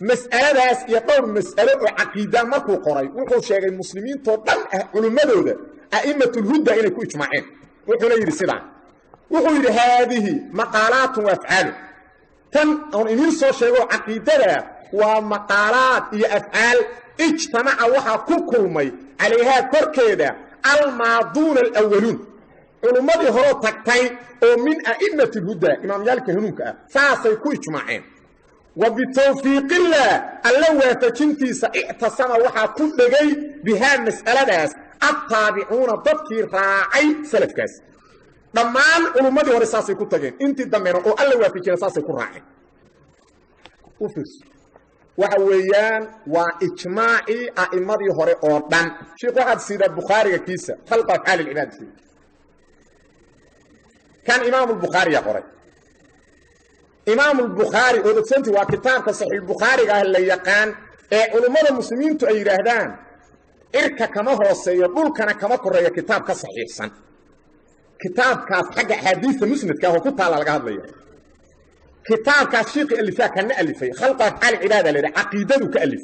Mas'aladaas iyo dhowr mas'alo oo caqiida markuu qoray, wuxuu sheegay muslimiintoo dhan ah culimmadooda a'immatulhuda inay ku ijmaaceen. Wuxuuna yidhi sidaan, wuxuu yidhi haadihi maqaalaatun wa afcaalu, tan oon idiin soo sheego caqiidada waa maqaalaad iyo afcaal. Ijtamaca, waxaa ku kulmay, calayhaa, korkeeda, almaaduuna alawaluun, culummadii horoo tagtay oo min a'immati lhuda, imaamyaalka hanuunka ah, saasay ku ijmaaceen. Wa bitawfiiqillaah, Alla waafajintiisa, ictasama, waxaa ku dhegay, bihaa, mas'aladaas, attaabicuuna, dadkii raacay salafkaas. Dhammaan culummadii hore saasay ku tageen, intii dambena oo Alla waafajina saasay ku raaceen. U fiirso, waxa weeyaan waa ijmaacii a'immadii hore oo dhan. Sheikh, waxaad siidaa Bukhaariga kiisa khalqa afcaal ilcibaad sii. Kan Imaam Albukhaariya qoray. Imaam al-Bukhari oo dogsanti waa kitaabka Sahih Bukhariga ah la yaqaan ee culimada muslimiintu ay yiraahdaan irka kama hooseeyo dhulkana kama koreeyo kitaabka saxiixsan. Kitaabkaas xagga xadiiska musnadka oo ku taala laga hadlayo. Kitaabkaas sheekh alifaa kana alifay khalqa afcaal cibaada leeyahay caqiidadu ka alif,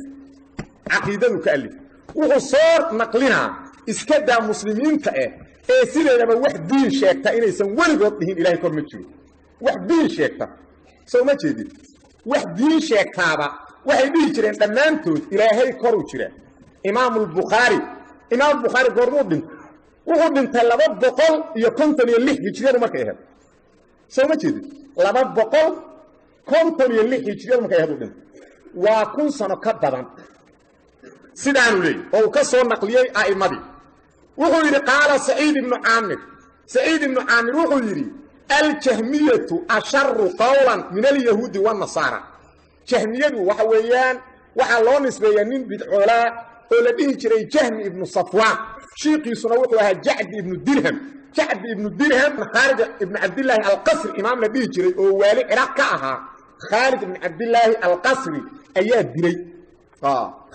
caqiidadu ka alif. Wuxuu soo naqlinaa iska daa muslimiinta ee sideedaba wax diin sheegta inaysan weligood dhihin ilaahay kor ma jiro. Wax diin sheegta soo ma jeedin, wax diin sheegtaaba waxay dhihi jireen dhammaantood ilaahay kor u jira. Imaam al-Bukhari, Imaam Bukhari goormuu dhintay? Wuxuu dhintay 256 hijriyadu markay ahayd. Soo ma jeedin, 256 hijriyadu markay ahayd uu dhintay, waa 1000 sano ka badan. Sidaanu leeyahy oo uu ka soo naqliyey a'imadii. Wuxuu yidhi qaala Saciid ibnu Caamir, Saciid ibnu Caamir wuxuu yidhi aljahmiyatu asharu qowlan min alyahuudi waannasaara. Jahmiyadu waxa weeyaan waxaa loo nisbeeyaa nin bidcoolaa oo la dhihi jiray Jahmi ibnu Safwaan, shiiqiisuna wuxuu ahaa Jacdi ibnu Dirham. Jacdi ibnu Dirham Khaalid ibnu Cabdillaahi Alqasri imaam la dhihi jiray oo waali Ciraaq ka ahaa, Khaalid ibnu Cabdillaahi Alqasri ayaa dilay.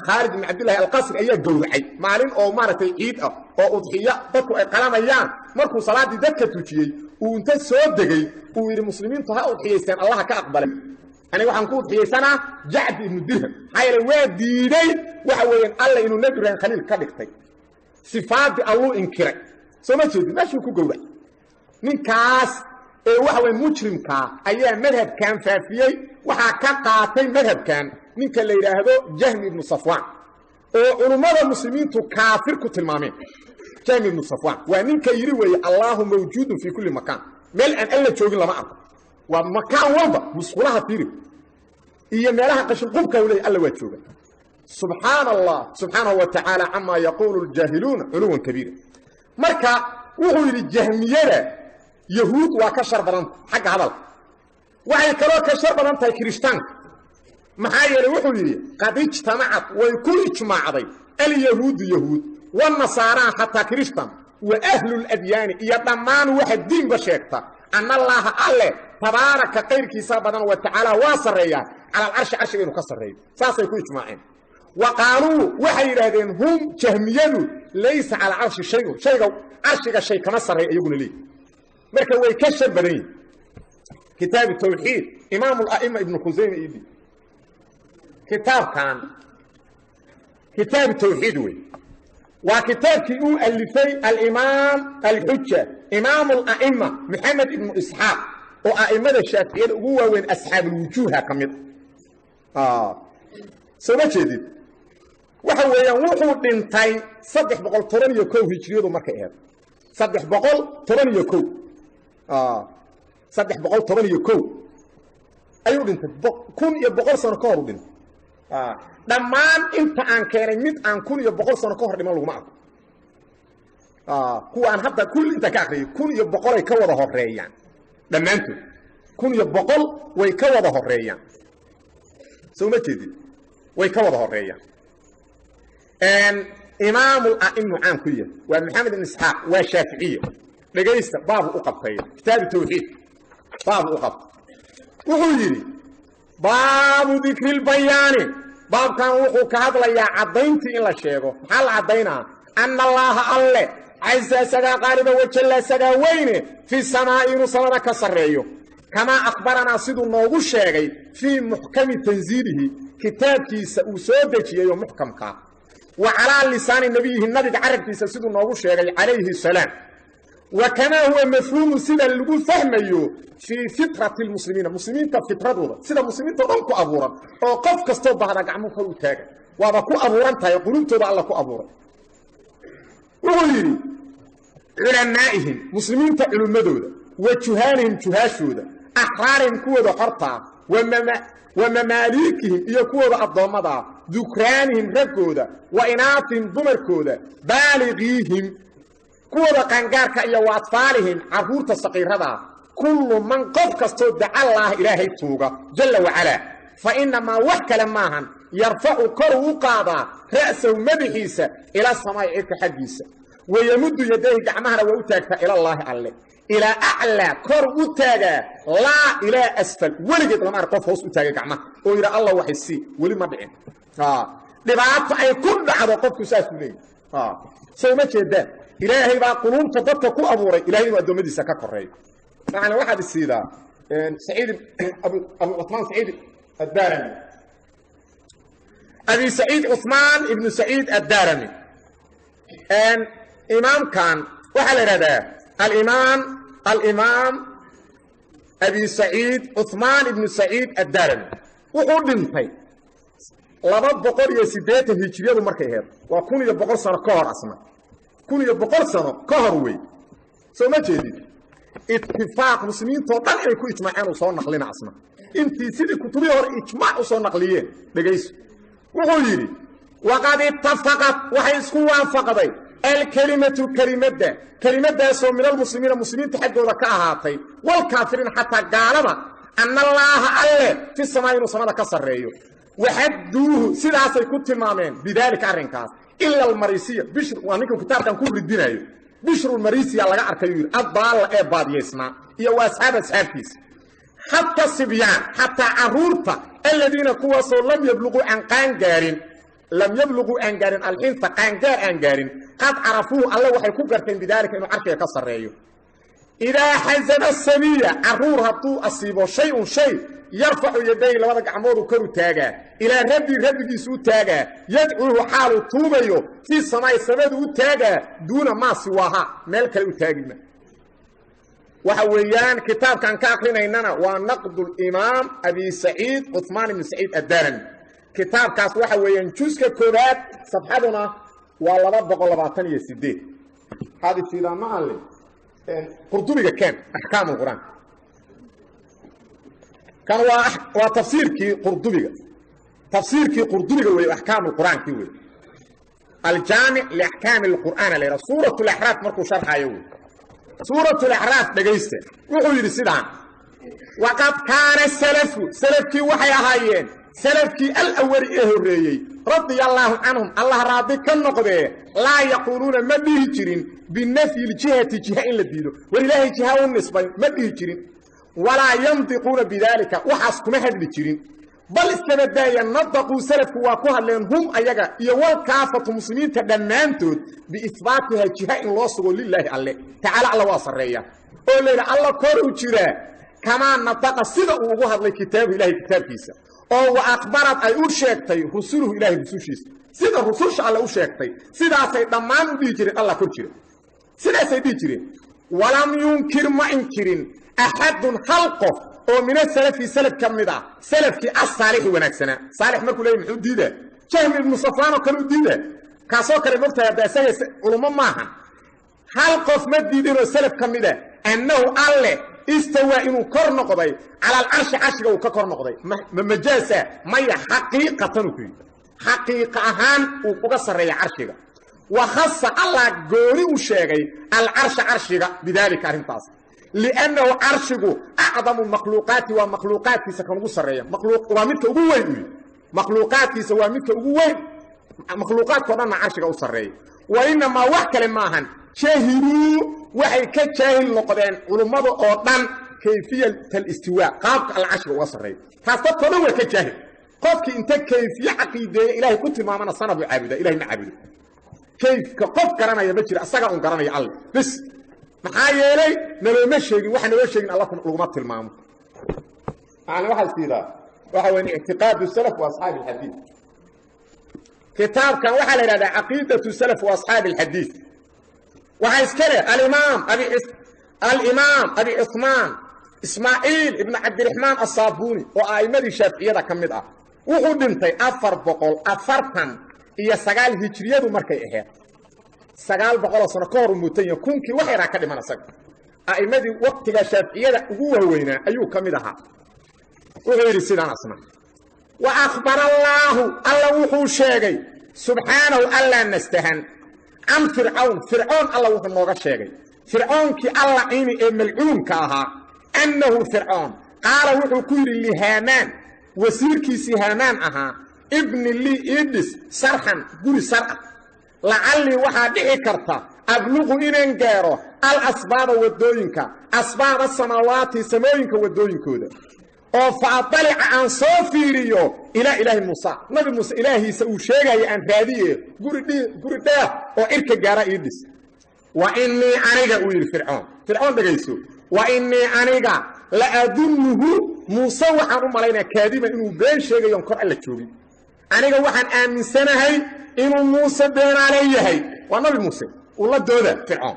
Khaalid ibn Cabdillahi Alqasri ayaa gowracay maalin oo maaragtay ciid ah oo udxiya dadku ay qalamayaan. Markuu salaaddii dadka tujiyey uu inta soo degay uu yidhi muslimiintu ha udxiyaysteen, allaha ka aqbalay, aniga waxaan ku udxiyaysanaa Jacdi ibnu Dirham. Maxaa yeelay waa diiday waxa weeyaan alla inuu Nebi Ibraahim khaliil ka dhigtay, sifaadii alluu inkiray. Soo ma jeedin, meeshuu ku gowracay ninkaas ee waxa weeye mujrimkaa ayaa madhabkan faafiyey. Waxaa ka qaatay madhabkan ninka la yidhaahdo Jahmi ibnu Safwaan oo culummada muslimiintu kaafir ku tilmaameen. Jahmi ibnu Safwaan waa ninka yidhi weeye allaahu mawjuudun fii kulli makaan, meel aan alla joogin lama arko, waa makaan walba, musqulaha fiiri iyo meelaha qashinqubka uu leeyahy alla waa jooga. Subxaana allah subxaanahu wa tacaala camaa yaquulu ljaahiluuna culuwan kabiira. Marka wuxuu yidhi jahmiyada yahuud waa ka shar badanta xagga hadalka, waxay kaloo ka shar badan tahay kirishtaanka. Maxaa yeelay wuxuu yidhi qad ijtamacad way ku ijmaacday alyahuudu yahuud wanasaaraa xataa kirishtan wa ahlul adyaani iyo dhammaan waxa diinba sheegta anna allaaha alle tabaaraka qayrkiisa badan wa tacaala waa sarreeyaa cala alcarshi, carshiga inuu ka sarreeyo, saasay ku ijmaaceen. Wa qaaluu waxay yidhaahdeen hum jahmiyadu laysa cala carshi shayun, shayga carshiga shay kama sarreeyo iyaguna leeyihi. Marka way ka shar badan yihin. Kitaabu tawxiid imaam ala'ima ibnu Khusayma idi kitaabkan kitaabu tawxiid wey, waa kitaabkii uu alifay alimaam alxuja imaam ala'ima Maxamed ibnu Isxaaq oo a'imada shaaficiyada ugu waaweyn asxaabulwujuuha ka mid ah. Soo ma jeedid, waxa weeyaan wuxuu dhintay 311 hijriyadu markay ahayd, 311, 311 ayuu dhintay, 1100 sano ka hor u dhintay. Dhammaan inta aan keenay mid aan 1100 sano ka hor dhiman laguma arko. Kuwa aan hadda kulli intaan ka akriyay 1100ay ka wada horeeyaan dhammaantood, 1100 way ka wada horeeyaan. Soo ma jeedid, way ka wada horeeyaan. Imaamul a'imu caan ku yahay waa Maxamed ibn Isxaaq, waa shaaficiya. Dhegaysta baabu u qabtay kitaabu tawxiid, baabu u qabtay. Wuxuu yidhi baabu dikri lbayaani, baabkan wuxuu ka hadlayaa caddayntii in la sheego. Maxaa la caddaynaa? Anna allaaha alle casa isagaa qaaliba wajalla isagaa weyne fi samaa'i inuu samada ka sarreeyo, kamaa akhbaranaa siduu noogu sheegay fii muxkami tansiilihi kitaabkiisa uu soo dejiyey oo muxkamkaa, wa calaa lisaani nebiyihi nabiga carabkiisa siduu noogu sheegay calayhi salaam, wa kamaa huwa mafhuumu sida lagu fahmayo fii fitrati lmuslimiina, muslimiinta fitradooda, sida muslimiinta o dhan ku abuuran oo qof kastoo bahda gacmo kor u taaga waaba ku abuuran tahay, qulubtooda alla ku abuuray. Wuxuu yidhi culamaa'ihim muslimiinta culimmadooda, wa juhaalihim juhaashooda, axraarihim kuwooda xortaa, wa mamaaliikihim iyo kuwooda addoommadaa, dukraanihim raggooda, wa inaafihim dumarkooda, baaligiihim kuwooda qaangaarka iyo wa atfaalihim carruurta saqiiradaa, kullu man qof kastoo dacallaah ilaahay tuuga jalla wacalaa, fa innamaa wax kale maahan yarfacu koruu u qaadaa ra'sahu madaxiisa ila samaa'i cirka xaggiisa, wayamuddu yadayhi gacmahana waa u taagtaa ilallaahi alle. Ilaa aclaa kor u taagaa, laa ilaa asfal. Weligeed lama arag qof hoos u taagay gacmaha oo yidha Allah waxay sii, weli ma dhicin. Dhibaato ay ku dhacdo qofku saasuu leeyahy. Soo ma jeedaan? Ilaahay baa quluubta dadka ku abuuray Ilahay inuu addoommadiisa ka koreeyo. Macna waxaad isiidaa Saciid Abu Cuثmaan Saciid Addarami, Abi Saciid Cuثmaan ibnu Saciid Addarami. Imaamkan waxaa la idhahdaa alimaam Abi Saciid Cuثmaan ibnu Saciid Addarami. Wuxuu dhintay 280 hijiriyadu markay ahayd, waa 1100 sano ka hor asna, 1100 sano ka hor wey. Soo ma jeedid itifaaq muslimiintoo dhan inay ku ijmaaceen uu soo naqlina asna intii sidii kutubihii hore ijmaac u soo naqliyeen? Dhegayso, wuxuu yidhi: waqad itafaqat, waxay isku waafaqday, alkelimatu, kelimadda, kelimadaasoo min almuslimiina, muslimiinta xaggooda ka ahaatay, walkaafiriin, xataa gaalada, ana allaaha alle fi samaa, inuu samada ka sarreeyo. Waxaduuhu, sidaasay ku tilmaameen, bidaalika, arrinkaas, ila almarisiya Bishr. Waa ninkan kitaabkan ku ridinayo. Bishrulmarisiya laga arkay yuu yidhi addaalla ee baadiyaysnaa iyo wa asxaab, asxaabtiisa, xata sibyaan, xataa caruurta, aladiina, kuwaasoo lam yabluquu, aan qaan gaarin, lam yabluquu, aan gaarin, alxinta, qaangaar aan gaarin, qad carafuuhu, alle waxay ku garteen, bidaalika, inuu carshiga ka sarreeyo. Idaa xasana sabiya, caruur hadduu asiibo, shay-un, shay, yarfacu yadayhi, labada gacmooduu koru taagaa, ilaa rabbi, rabbigiisu u taagaa, yadcuuhu, xaaluu tuugayo, fii samaai, samadu u taagaa, duuna maa siwaaha, meel kale u taagima. Waxa weeyaan kitaabkaan ka akrinaynana waa naqdulimaam Abi Saciid Cuثmaan ibni Saciid Addarami. Kitaabkaas waxa weeyaan juska koobaad, safxaduna waa 228. Waxaad isiidaa ma alle Qurdubiga keen, axkaam lqur'aan. Kan waa tafsiirkii Qurdubiga, tafsiirkii Qurdubiga wey, axkaam lqur'aankii wey, aljaamic liaxkaami lqur'aan la yidhaha. Suurat laxraaf markuu sharxayo wey, suurat laxraaf. Dhegaysta, wuxuu yidhi sidaan: waqad kaana salafu, salafkii waxay ahaayeen, salafkii alawali ee horreeyey, radia allaahu canhum, Allah raadi ka noqdee, laa yaquuluuna, ma dhihi jirin, binafyi ljihati, jiha in la diido, war Ilaahay jiha u nisbay ma dhihi jirin, walaa yandiquuna bidaalika, waxaas kuma hadli jirin. Bal iskaba daaya, nadaquu, salafku waa ku hadleen, hum, ayaga, iyo walkaafatu, muslimiinta dhammaantood, biihbaatiha, jiha in loo sugo, lilaahi, alle, tacaala, alla waa sarreeya, oo la yidhi Alla kor u jiraa, kamaa nadaqa, sida uu ugu hadlay, kitaabu, Ilahay kitaabkiisa, oo wa akhbarad, ay u sheegtay, rusuluhu, Ilahay rusushiisa. Sida rususha alle u sheegtay sidaasay dhammaan u dhihi jireen, Allah kor jira sidaasay dhihi jireen. Walam yunkir, ma inkirin, axadun, hal qof oo min asalafi, salaf ka mid ah, salafkii asaalixi, wanaagsanaa. Saalix markuu leeyay muxuu diidaa? Jahmi ibnu Safwaan oo kale u diidaa, kaasoo kale mogtahay hadda isaga culummo maahan. Hal qof ma diidinoo salaf ka mid a annahu, alle, istawaa, inuu kor noqday, cala alcarshi, carshiga uu ka kor noqday. Ma majaasa? Maya, xaqiiqatan uu ku yidhi, xaqiiqa ahaan uu uga sarreeya carshiga. Wa khasa, Allah gooni u sheegay, alcarsha, carshiga, bidaalika, arrintaas, liannahu carshigu acdamu makhluuqaati, waa makhluuqaadkiisa kan ugu sarreeya, waa midka ugu weyn u yidhi, makhluuqaadkiisa waa midka ugu weyn, makhluuqaadkao dhanna carshiga u sarreeya. Wa inamaa, wax kale maahan, jahiluu, waxay ka jaahil noqdeen culummada oo dhan, kayfiyat alistiwaa, qaabka alla carshiga uga sarreeya. Taas dadkao dhan waa ka jaahil. Qofkii inta kayfiye caqiideeya Ilahay ku tilmaamana sanabuu caabudaa, Ilahay ma caabudo. Kayfka qof garanaya ma jira, asaga un garanaya alle bis. Maxaa yeelay nalooma sheegin, waxa naloo sheegin alla laguma tilmaamo. Yani waxaa siidaa waxa weya ictiqaadu salaf wa asxaabi alxadiid. Kitaabkan waxaa la yidhahdaa caqiidatu salaf wa asxaabi alxadiid. Waxaa iska leh alimaam Abi Cuثmaan Ismaaciil ibn Cabdiraxmaan Asaabuni, oo a'immadii shaaficiyada ka mid ah. Wuxuu dhintay 449 hijriyadu markay ahayd, 900oo sano ka hor u muutan yahay, kunkii wax yaraa ka dhiman. Isaga a'immadii waqtiga shaaficiyada ugu waaweynaa ayuu ka mid ahaa. Wuxuu yidhi sidaan asna: wa akhbar allaahu, alla wuxuu sheegay, subxaanahu, allaa nastahan, can Fircawn, Fircoon alla wuxuu nooga sheegay, Fircoonkii allaciini ee malcuunka ahaa, annahu Fircoon qaala, wuxuu ku yidhi, lihaamaan, wasiirkiisii Haamaan ahaa, ibni lii, iidhis, sarxan, guri sar ah, lacallii, waxaa dhici karta, Abluqu inaan gaaro alasbaaba wadooyinka, asbaaba samaawaati samooyinka wadooyinkooda, oo fa adalica aan soo fiiriyo ilaa ilaahi Muusa, nabi Muuse ilaahiisa uu sheegayo aan raadiye, guri dheer oo cirka gaara ii dhis. Wa innii aniga, uu yidhi Fircoon, Fircoon dhegayso, wa innii aniga la adunnuhu Muuse waxaan u malaynaya kaadiban inuu been sheegayo on kor alla joogin. Aniga waxaan aaminsanahay inuu Muuse beenaale yahay. Waa nabi Muuse uu la dooda Fircoon,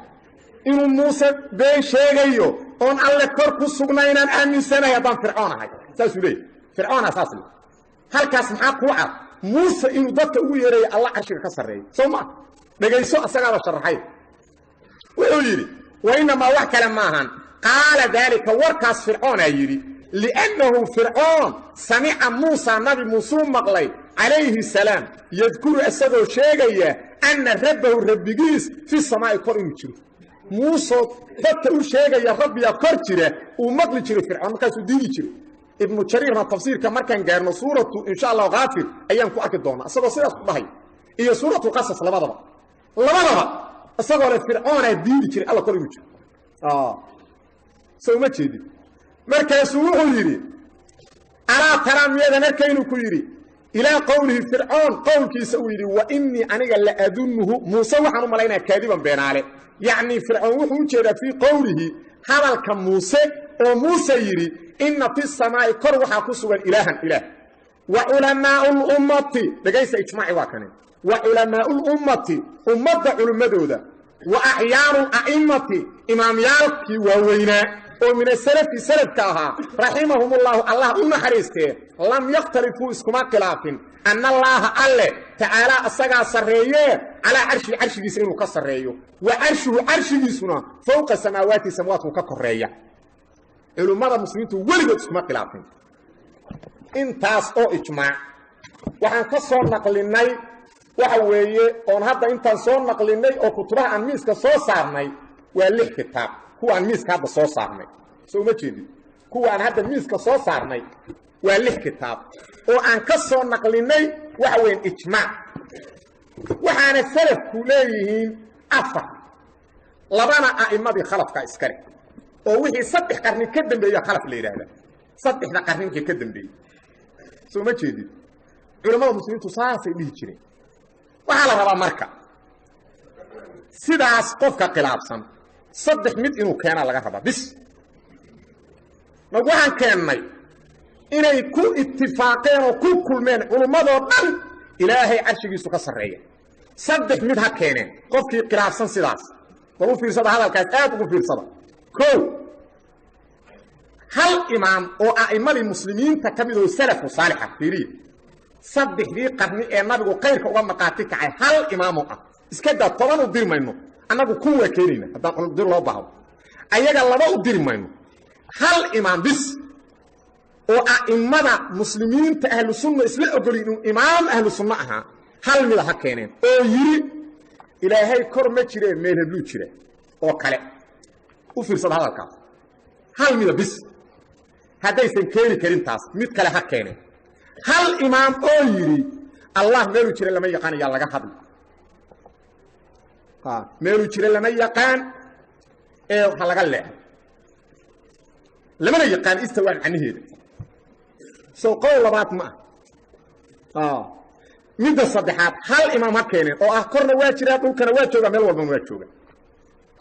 inuu Muuse been sheegayo oon alle kor ku sugnaynaan aaminsanahay haddaan Fircoon ahay. Saasuu leeyay Fircoona, saas le. Halkaas maxaa kuu cad? Muuse inuu dadka ugu yeerayo alla carshiga ka sarreeyo, soo maa? Dhegayso, asagaaba sharaxay. Wuxuu yidhi wa inamaa, wax kale maahan, qaala daalika warkaas Fircoonaa yidhi liannahu Fircoon samica Muusa, nabi Muusuu maqlay calayhi salaam, yadkuru isagoo sheegaya anna rabbahu rabbigiis fi samaa'i kor inuu jiro. Muusoo dadka u sheegaya rabbiga kor jira uu maqli jiray Fircoon, markaasuu diidi jiray. Ibnu Jariirna tafsiirka markaan gaarno suuratu insha Allahu Kaafir ayaan ku arki doonaa isagoo sidaas ku dhahay, iyo suuratu Qasas, labadaba isagoo le Fircoonaa diidi jiray alla kor inuu jiro. So uma jeedin? Markaasuu wuxuu yidhi alaa taraa, miyadan arkaynu ku yidhi, ilaa qowlihi Fircoon qowlkiisa uu yidhi wa innii aniga la adunnuhu Muuse waxaan u malaynaya kaadiban beenaale. Yacnii Fircoon wuxuu u jeedaa fii qowlihi hadalka Muuse oo Muuse yidhi inna fi samaa'i kor waxaa ku sugan ilaahan ilaah. Wa culamaau lummati, dhegaysa ijmaaci waa kane, wa culamaau lummati ummadda culimmadooda, wa acyaanu a'immati imaamyaalkii waaweynaa oo min asalafi salafka ahaa, raximahumullaahu allah u naxariistee, lam yakhtalifuu iskuma khilaafin anna allaaha alle tacaalaa asagaa sarreeyee calaa carshihi carshigiisa inuu ka sarreeyo, wa carshuhu carshigiisuna fowqa samaawaati samaawaadku ka koreeya. Culimmada muslimiintu weligood iskuma khilaafin intaas oo ijmaac. Waxaan ka soo naqlinay waxa weeye oon hadda intaan soo naqlinay oo kutubaha aan miiska soo saarnay waa 6 kitaab, kuwa aan miiska hadda soo saarnay. Soo uma jeedid? Kuwa aan hadda miiska soo saarnay waa 6 kitaab oo aan ka soo naqlinay waxa weyan ijmaac. Waxaana salafku leeyihiin 4, labana a'immadii khalafka iskale, oo wixii 3 qarni ka dambeeya khalaf la yidhaahda, 3da qarni wixii ka dambeeyey. Soo ma jeedid? Culammada muslimiintu saasay dhihi jireen. Waxaa la rabaa marka sidaas qofka khilaafsan 3 mid inuu keenaa laga rabaa bis. Nagu waxaan keennay inay ku itifaaqeen oo ku kulmeen culummadoo dhan ilaahay carshigiisu ka sarreeya. 3 mid ha keeneen qofkii khilaafsan sidaas. Bal u fiirsada hadalkaas, aad ugu fiirsada. 1, hal imaam oo a'immadii muslimiinta ka mid oo salafu saalixa, fiiriya, 3dii qarni ee nabigu khayrka uga maqaati kacay hal imaamoo ah, iska daa 10 u diri mayno annagu, 1000 waa keenayna haddaan dir loo baahdo, ayaga 2 u diri mayno. Hal imaam bis oo a'immada muslimiinta ahlu sunna isla ogolyin inuu imaam ahlu sunno ahaa, hal mida ha keeneen oo yidhi ilaahay kor ma jiree meel hebluu jira oo kale. U fiirsada hadalkaas, hal mida bis. Haddaysan keeni karin taas, mid kale ha keeneen. Hal imaam oo yidhi allah meeluu jira lama yaqaan ayaa laga hadli, meeluu jira lama yaqaan ee ha laga leexo, lamana yaqaan istawaa macnaheeda. Sow qowl labaad ma ah. Midda saddexaad, hal imaam ha keeneen oo ah korna waa jiraa, dhulkana waa joogaa, meel walbana waa jooga.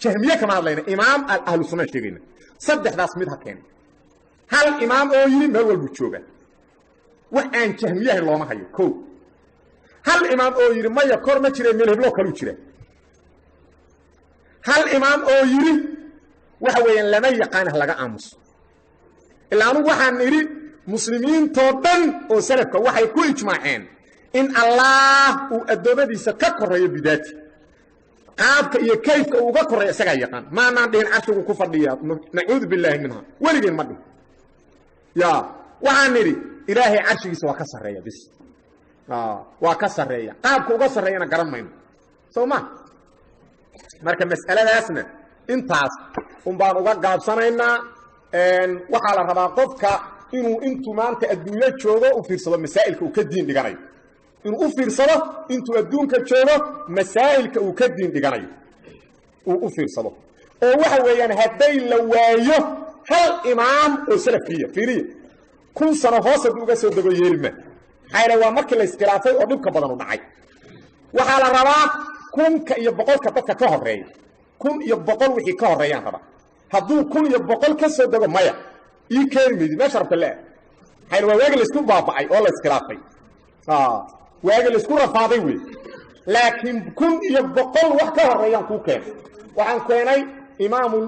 Jahmiye kama hadlayna, imaam ahlu sunna sheegayna. 3daas mid ha keeneen. Hal imaam oo yidhi meel walbuu jooga, wax aan jahmiyahayn looma hayo. 1, hal imaam oo yidhi maya kor ma jire meel hebloo kaluu jira. Hal imaam oo yidhi waxa weeyaan lama yaqaan ha laga aamuso. Ilaa anugu waxaan idhi muslimiintoo dhan oo salafka waxay ku ijmaaceen in allaah uu addoommadiisa ka koreeyo bidaati, qaabka iyo kayfka uu uga korreeyo isagaa yaqaan. Maanaan dhihin carshigu ku fadhiyaa, nacuudu billaahi minha, weligeen ma dhihin. Ya waxaan nidhi ilaahay carshigiisa waa ka sarreeya bis, waa ka sarreeya, qaabka uga sarreeyana garan mayno, soo ma? Marka mas'aladaasna intaas un baan uga gaabsanaynaa. Waxaa la rabaa qofka inuu intuu maanta adduunyo joogo u fiirsado masaa'ilka uu ka diin dhiganayo, inuu u fiirsado intuu adduunka joogo masaa'ilka uu ka diin dhiganayo. uu u fiirsado oo waxa weeyaan hadday la waayo hal imaam oo salafiya fiiriya 1000 sano hoos hadduu uga soo dego yeelma maxaa waa markii la iskhilaafay oo dhibka badan u dhacay. Waxaa la rabaa 1100 dadka ka horeeya, 1100 wixii ka horeeyaan rabaa. Hadduu 1100 ka soo dego maya ii keeni maydi meesha rabta le maxaa waa waagi la isku baaba'ay oo la iskhilaafay, waagi la isku rafaaday wey. Laakiin 1100 wax ka horeeyaan kuu keenay. Waxaan keenay imaamu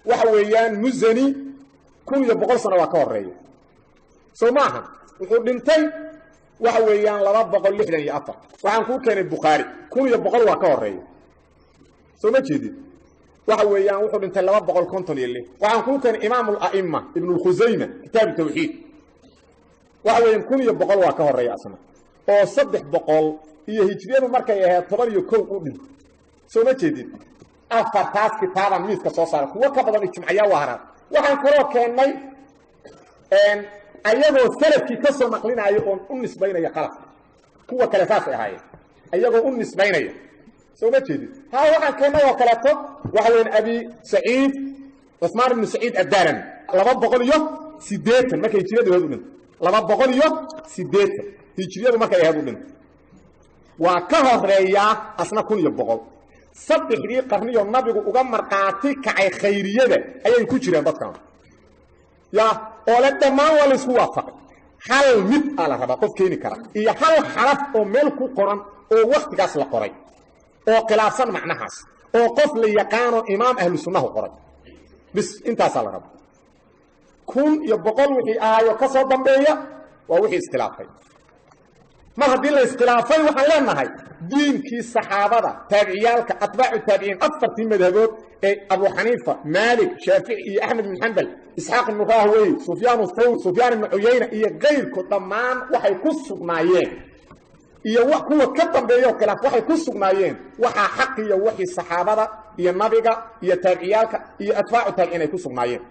waxa weeyaan Muzani 1100 sano waa ka horeeya soo maaha. Wuxuu dhintay waxa weeyaan 264. Waxaan kuu keenay Bukhaari 1100 waa ka horeeya soo ma jeedid. Waxa weeyaan wuxuu dhintay 256. Waxaan kuu keenay imaam al-a'imma Ibn al-Khuzayma kitaab tawxiid waxa weeyaan 1100 waa ka horeeya asna oo 300 iyo hijriyadu markay ahayd 11 u dhintay soo ma jeedid. Afartaas kitaaban miiska soo saaray kuwa ka badan ijmaaciya waa haraa. Waxaan kaloo keennay ayagoo salafkii ka soo naqlinaayo oon u nisbaynaya qalafka kuwa kale saasay ahaayeen ayagoo u nisbaynaya soo ma jeedid. Ha waxaan keennay oo kaleeto waxa weeyaan Abi Saciid Uthman ibn Saciid ad-Darimi 280 markay hijriyadu ahayd u dhintay 280 hijriyadu markay ahayd u dhintay waa ka horeeyaa asna 1100. Saddexdii qarniyo nabigu uga marqaati kacay khayriyada ayay ku jiraan dadkan ya oo la dhammaan waa la isku waafaqay. Hal mid aa la rabaa qof keeni kara iyo hal xaraf oo meel ku qoran oo waqtigaas la qoray oo khilaafsan macnahaas oo qof la yaqaano imaam ahlu sunnahu qoray bis intaasaa la rabaa. 1100 wixii ahaayo ka soo dambeeya waa wixii iskhilaafay. Mar haddii la iskhilaafay waxaan leenahay diinkii saxaabada taabiciyaalka atbaacu taabiciin afartii madhabood ee Abu Xaniifa, Maalik, Shaafici iyo Axmed ibn Xambal, Isxaaq ibn Raahwey, Sufyaan athawr, Sufyaan ibn Cuyayna iyo kayrkood dhammaan waxay ku sugnaayeen iyo kuwa ka dambeeyo khilaaf waxay ku sugnaayeen waxaa xaqiya wixii saxaabada iyo nabiga iyo taabiciyaalka iyo atbaacu taabiciin ay ku sugnaayeen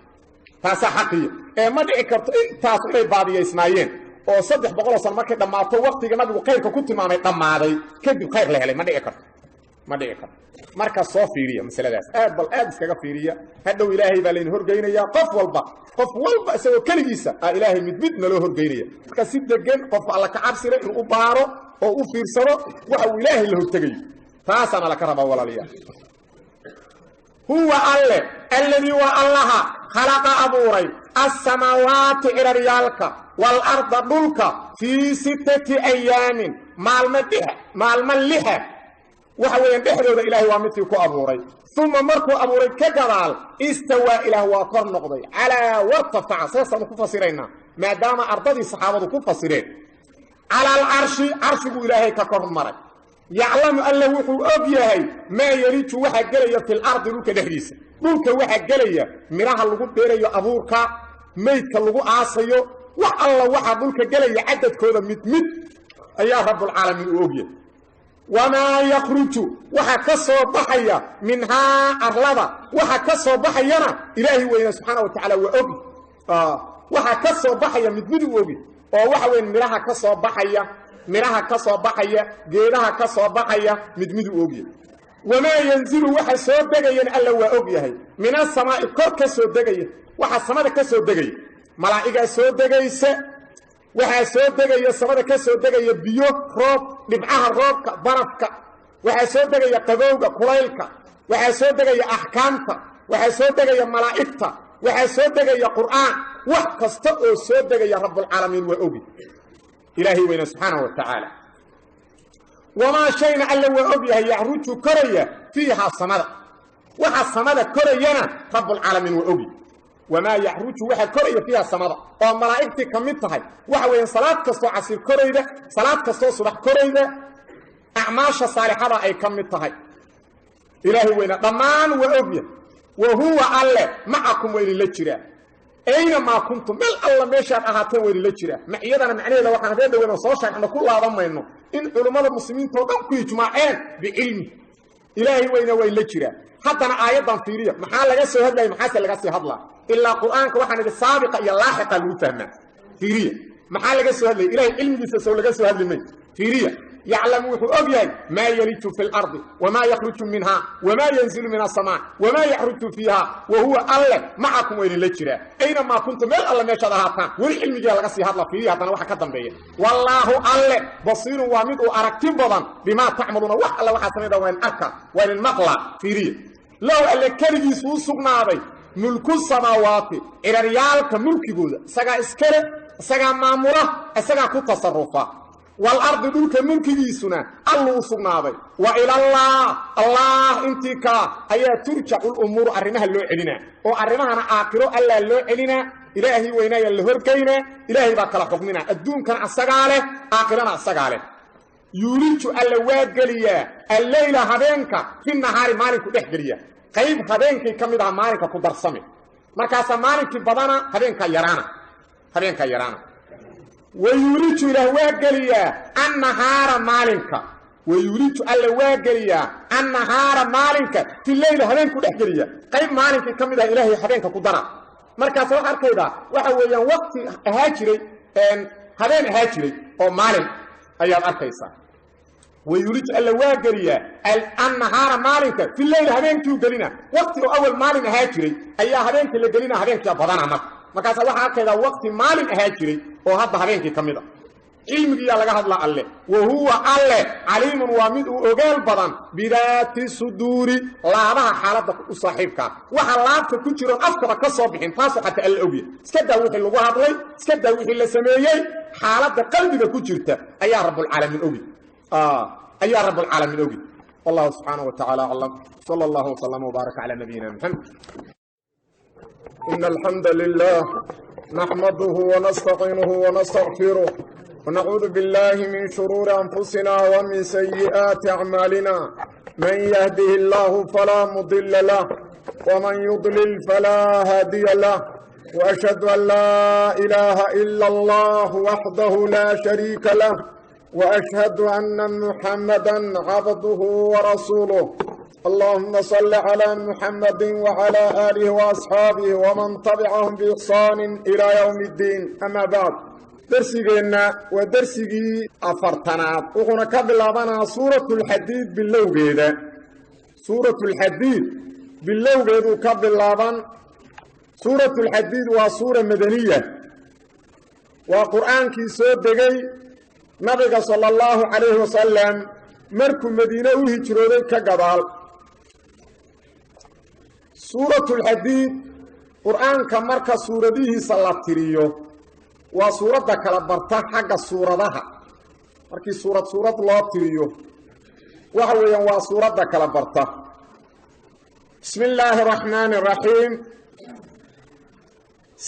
taasaa xaqiya. Ee ma dhici karto intaas inay baadiyaysnaayeen oo 300 sano markay dhammaato waqtiga nabigu khayrka ku tilmaamay dhammaaday kadib khayr la helay ma dhici karto, ma dhici karto. Marka soo fiiriya masaladaas aad bal aad iskaga fiiriya. Hadhow ilaahay baa laydin horgeynayaa qof walba isagoo keligiisa aa ilaahay mid mid naloo horgeynaya. Marka si degan qofka alla ka cabsira inuu u baaro oo u fiirsado waxa uu ilaahay la hortegayo taasaana laka rabaa walaalayaal. Huwa alle alladii waa allaha khalaqa abuuray as-samaawaati ciraryaalka wal-arda dhulka fii 6 ayaamin maalmo lixa waxa weeyaan dhexdooda ilaahay waa midkii ku abuuray. Uma markuu abuuray ka gadaal istawaa ilaah waa kor noqday calaa wartafaca. Saasaanu ku fasiraynaa maadaama ardadii saxaabadu ku fasireen cala alcarshi carshiguu ilaahay ka kor maray. Yaclamu alla wuxuu og yahay maa yeliju waxa gelaya fil ardi dhulka dhexdiisa. Dhulka waxa gelaya midhaha lagu beerayo abuurka, meydka lagu aasayo, wax alla waxa dhulka gelaya cadadkooda mid mid ayaa rabbulcaalamiin uu ogyahay. Wamaa yakhruju waxa ka soo baxaya minhaa arlada waxa ka soo baxayana ilaahi weyne subxaana wa tacaala waa ogi. Waxa ka soo baxaya mid mid uu ogi oo waxa weyn midhaha ka soo baxaya, midhaha ka soo baxaya, geedaha ka soo baxaya mid mid uu ogyahay. Wamaa yanzilu waxa soo degayana alla waa og yahay min asamaa'i kor ka soo degaya waxa samada ka soo degaya malaa'igaa soo degaysa waxaa soo degaya samada ka soo degaya biyo roob dhibcaha roobka barafka waxaa soo degaya qabowga kulaylka waxaa soo degaya axkaamta waxaa soo degaya malaa'igta waxaa soo degaya qur'aan wax kasta oo soo degaya rabbulcaalamiin waa ogi ilaahay weyna subxaanahu wa tacaala. Wamaa shayna alla waa og yahay yaxruju koraya fiihaa samada waxa samada korayana rabbulcaalamiin waa ogi. Wamaa yaxruju waxa koraya fiiha samada oo malaa'igtii ka mid tahay waxa weeyaan salaad kastoo casir korayda, salaad kastoo subax korayda, acmaasha saalixada ay ka mid tahay. Ilaahay weyna dhammaan waa ogyahay. Wa huwa alle macakum waa idinla jiraa aynamaa kuntum meel alla meeshaad ahaateen waa idinla jiraa. Maciyadana macnaheeda waxaan habeen dhaweyn soo sheegno ku laaban mayno in culummada muslimiinta oo dhan ku ijmaaceen bicilmi ilaahay weyna waa idinla jiraa. Haddana aayaddan fiiriya maxaa laga soo hadlayay maxaase laga sii hadlaa ilaa qur'aanka waxaan idhi saabiqa iyo laaxiqa lagu fahmaa. Fiiriya maxaa laga soo hadlayay ilaahay cilmigiisa sow laga soo hadli may. Fiiriya Yaclamu wuxuu og yahay maa yeliju fi lardi wamaa yakhruju minhaa wamaa yanzilu min asamaa wamaa yaxruju fiiha wa huwa alle macakum waa idinla jiraa aynamaa kuntum meel alle meeshaad ahaataan. Weli cilmigiia laga sii hadla fiiriya haddana waxa ka dambeeya. Wallaahu alle basiirun waa mid uu aragti badan bimaa tacmaluuna wax alle waxaa samayda waa in arka waa idin maqla. Fiiriya low alle keligiisu u sugnaaday mulku samaawaati ciraryaalka mulkigooda isagaa iskale isagaa maamula isagaa ku tasarufa. Walardi dhulka mulkigiisuna alluu u sugnaaday. Wa ilallaah allaah intii kaa ayaa turjacu lumuuru arrimaha loo celinaa oo arrimahana aakhiro allaa loo celinaa ilaahay weynaayaa la horgeynaa ilaahay baa kala xukminaa adduunkana asagaa leh aakhirana asagaa leh. Yuuliju alla waa geliyaa alleyla habeenka fi nahaari maalinku dhex geliya qayb habeenkii ka mid aha maalinka ku darsame markaasaa maalinkii badana habeenkaa yaraana habeenkaa yaraana. Wayuuliju ilaah waa geliyaa annahaara maalinka wayuuliju alla waa geliyaa annahaara maalinka fi leyla habeenku dhex geliya qayb maalinkii ka mid ah ilaahay habeenka ku dara. Markaasa waxaa arkaydaa waxa weeyaan waqti ahaa jiray habeen ahaa jiray oo maalin ayaad arkaysaa. Wayuuliju alla waa geliyaa annahaara maalinka fi leyla habeenkiiu gelina waqti oo awal maalin ahaa jiray ayaa habeenkii la gelina habeenkia badana marka. Markaasaa waxaa arkaydaa waqti maalin ahaa jiray oo hadda habeenkii ka mid a. Cilmigiiyaa laga hadlaa alle. Wa huwa alle caliimun waa mid uu ogaal badan bidaati suduuri laabaha xaaladda u saaxiibkaa waxa laabta ku jiroon afkaba ka soo bixin taasoo xataa alle ogya. Iska daa wixii lagu hadlay iska daa wixii la sameeyey xaaladda qalbiga ku jirta ayaa rabbulcaalamiin ogi ayaa rabbulcaalamiin ogi. Wallahu subxaanahu wa tacaala aclam. Sala allahu wasalama wbaaraka calaa nabiyina maxamed. إن الحمد لله نحمده ونستعينه ونستغفره ونعوذ بالله من شرور أنفسنا ومن سيئات أعمالنا. من يهده الله فلا مضل له ومن يضلل فلا هادي له. وأشهد أن لا إله إلا الله وحده لا شريك له وأشهد أن محمدا عبده ورسوله. اللهم صل على محمد وعلى آله وأصحابه ومن تبعهم بإحسان إلى يوم الدين. أما بعد، درسينا ودرسي أفرتنات وهنا كبلابنا سورة الحديد باللوغيدة. سورة الحديد باللوغيدة كبلابان. سورة الحديد وسورة مدنية وقرآن كي سودغي نبي صلى الله عليه وسلم مركو مدينة وهجرودي كغدال. سورة الحديد قرآن كمركا سورته سلاتريو وسورة كلا برتا حق سورتها markii suurad suurad loo tiriyo waxa weeyaan waa suurada kala barta. Bismillaahir rahmaanir rahiim.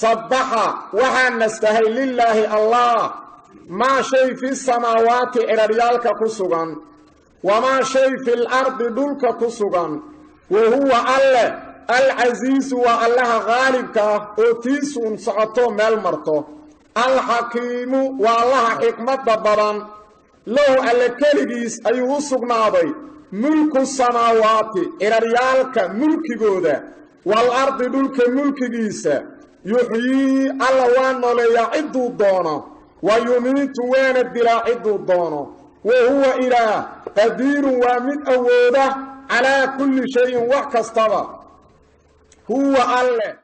Sabbaha waxa nastahay lillahi allah ma shay fi samaawaati ciraryaalka ku sugan wamaa shay fil ardi dhulka ku sugan wa huwa alle alcasiisu waa allaha qaalibka ah oo tiisuun socoto meel marto. Alxakiimu waa allaha xikmadda badan. Lahu alle keligiis ayuu u sugnaaday mulku samaawaati ciraryaalka mulkigooda waalardi dhulka mulkigiisa. Yuxyii alla waa nooleeyaa cidduu doono wa yumiitu waana dilaa cidduu doono. Wa huwa ilaah qadiirun waa mid awooda calaa kulli shayin wax kastaba. Huwa alle.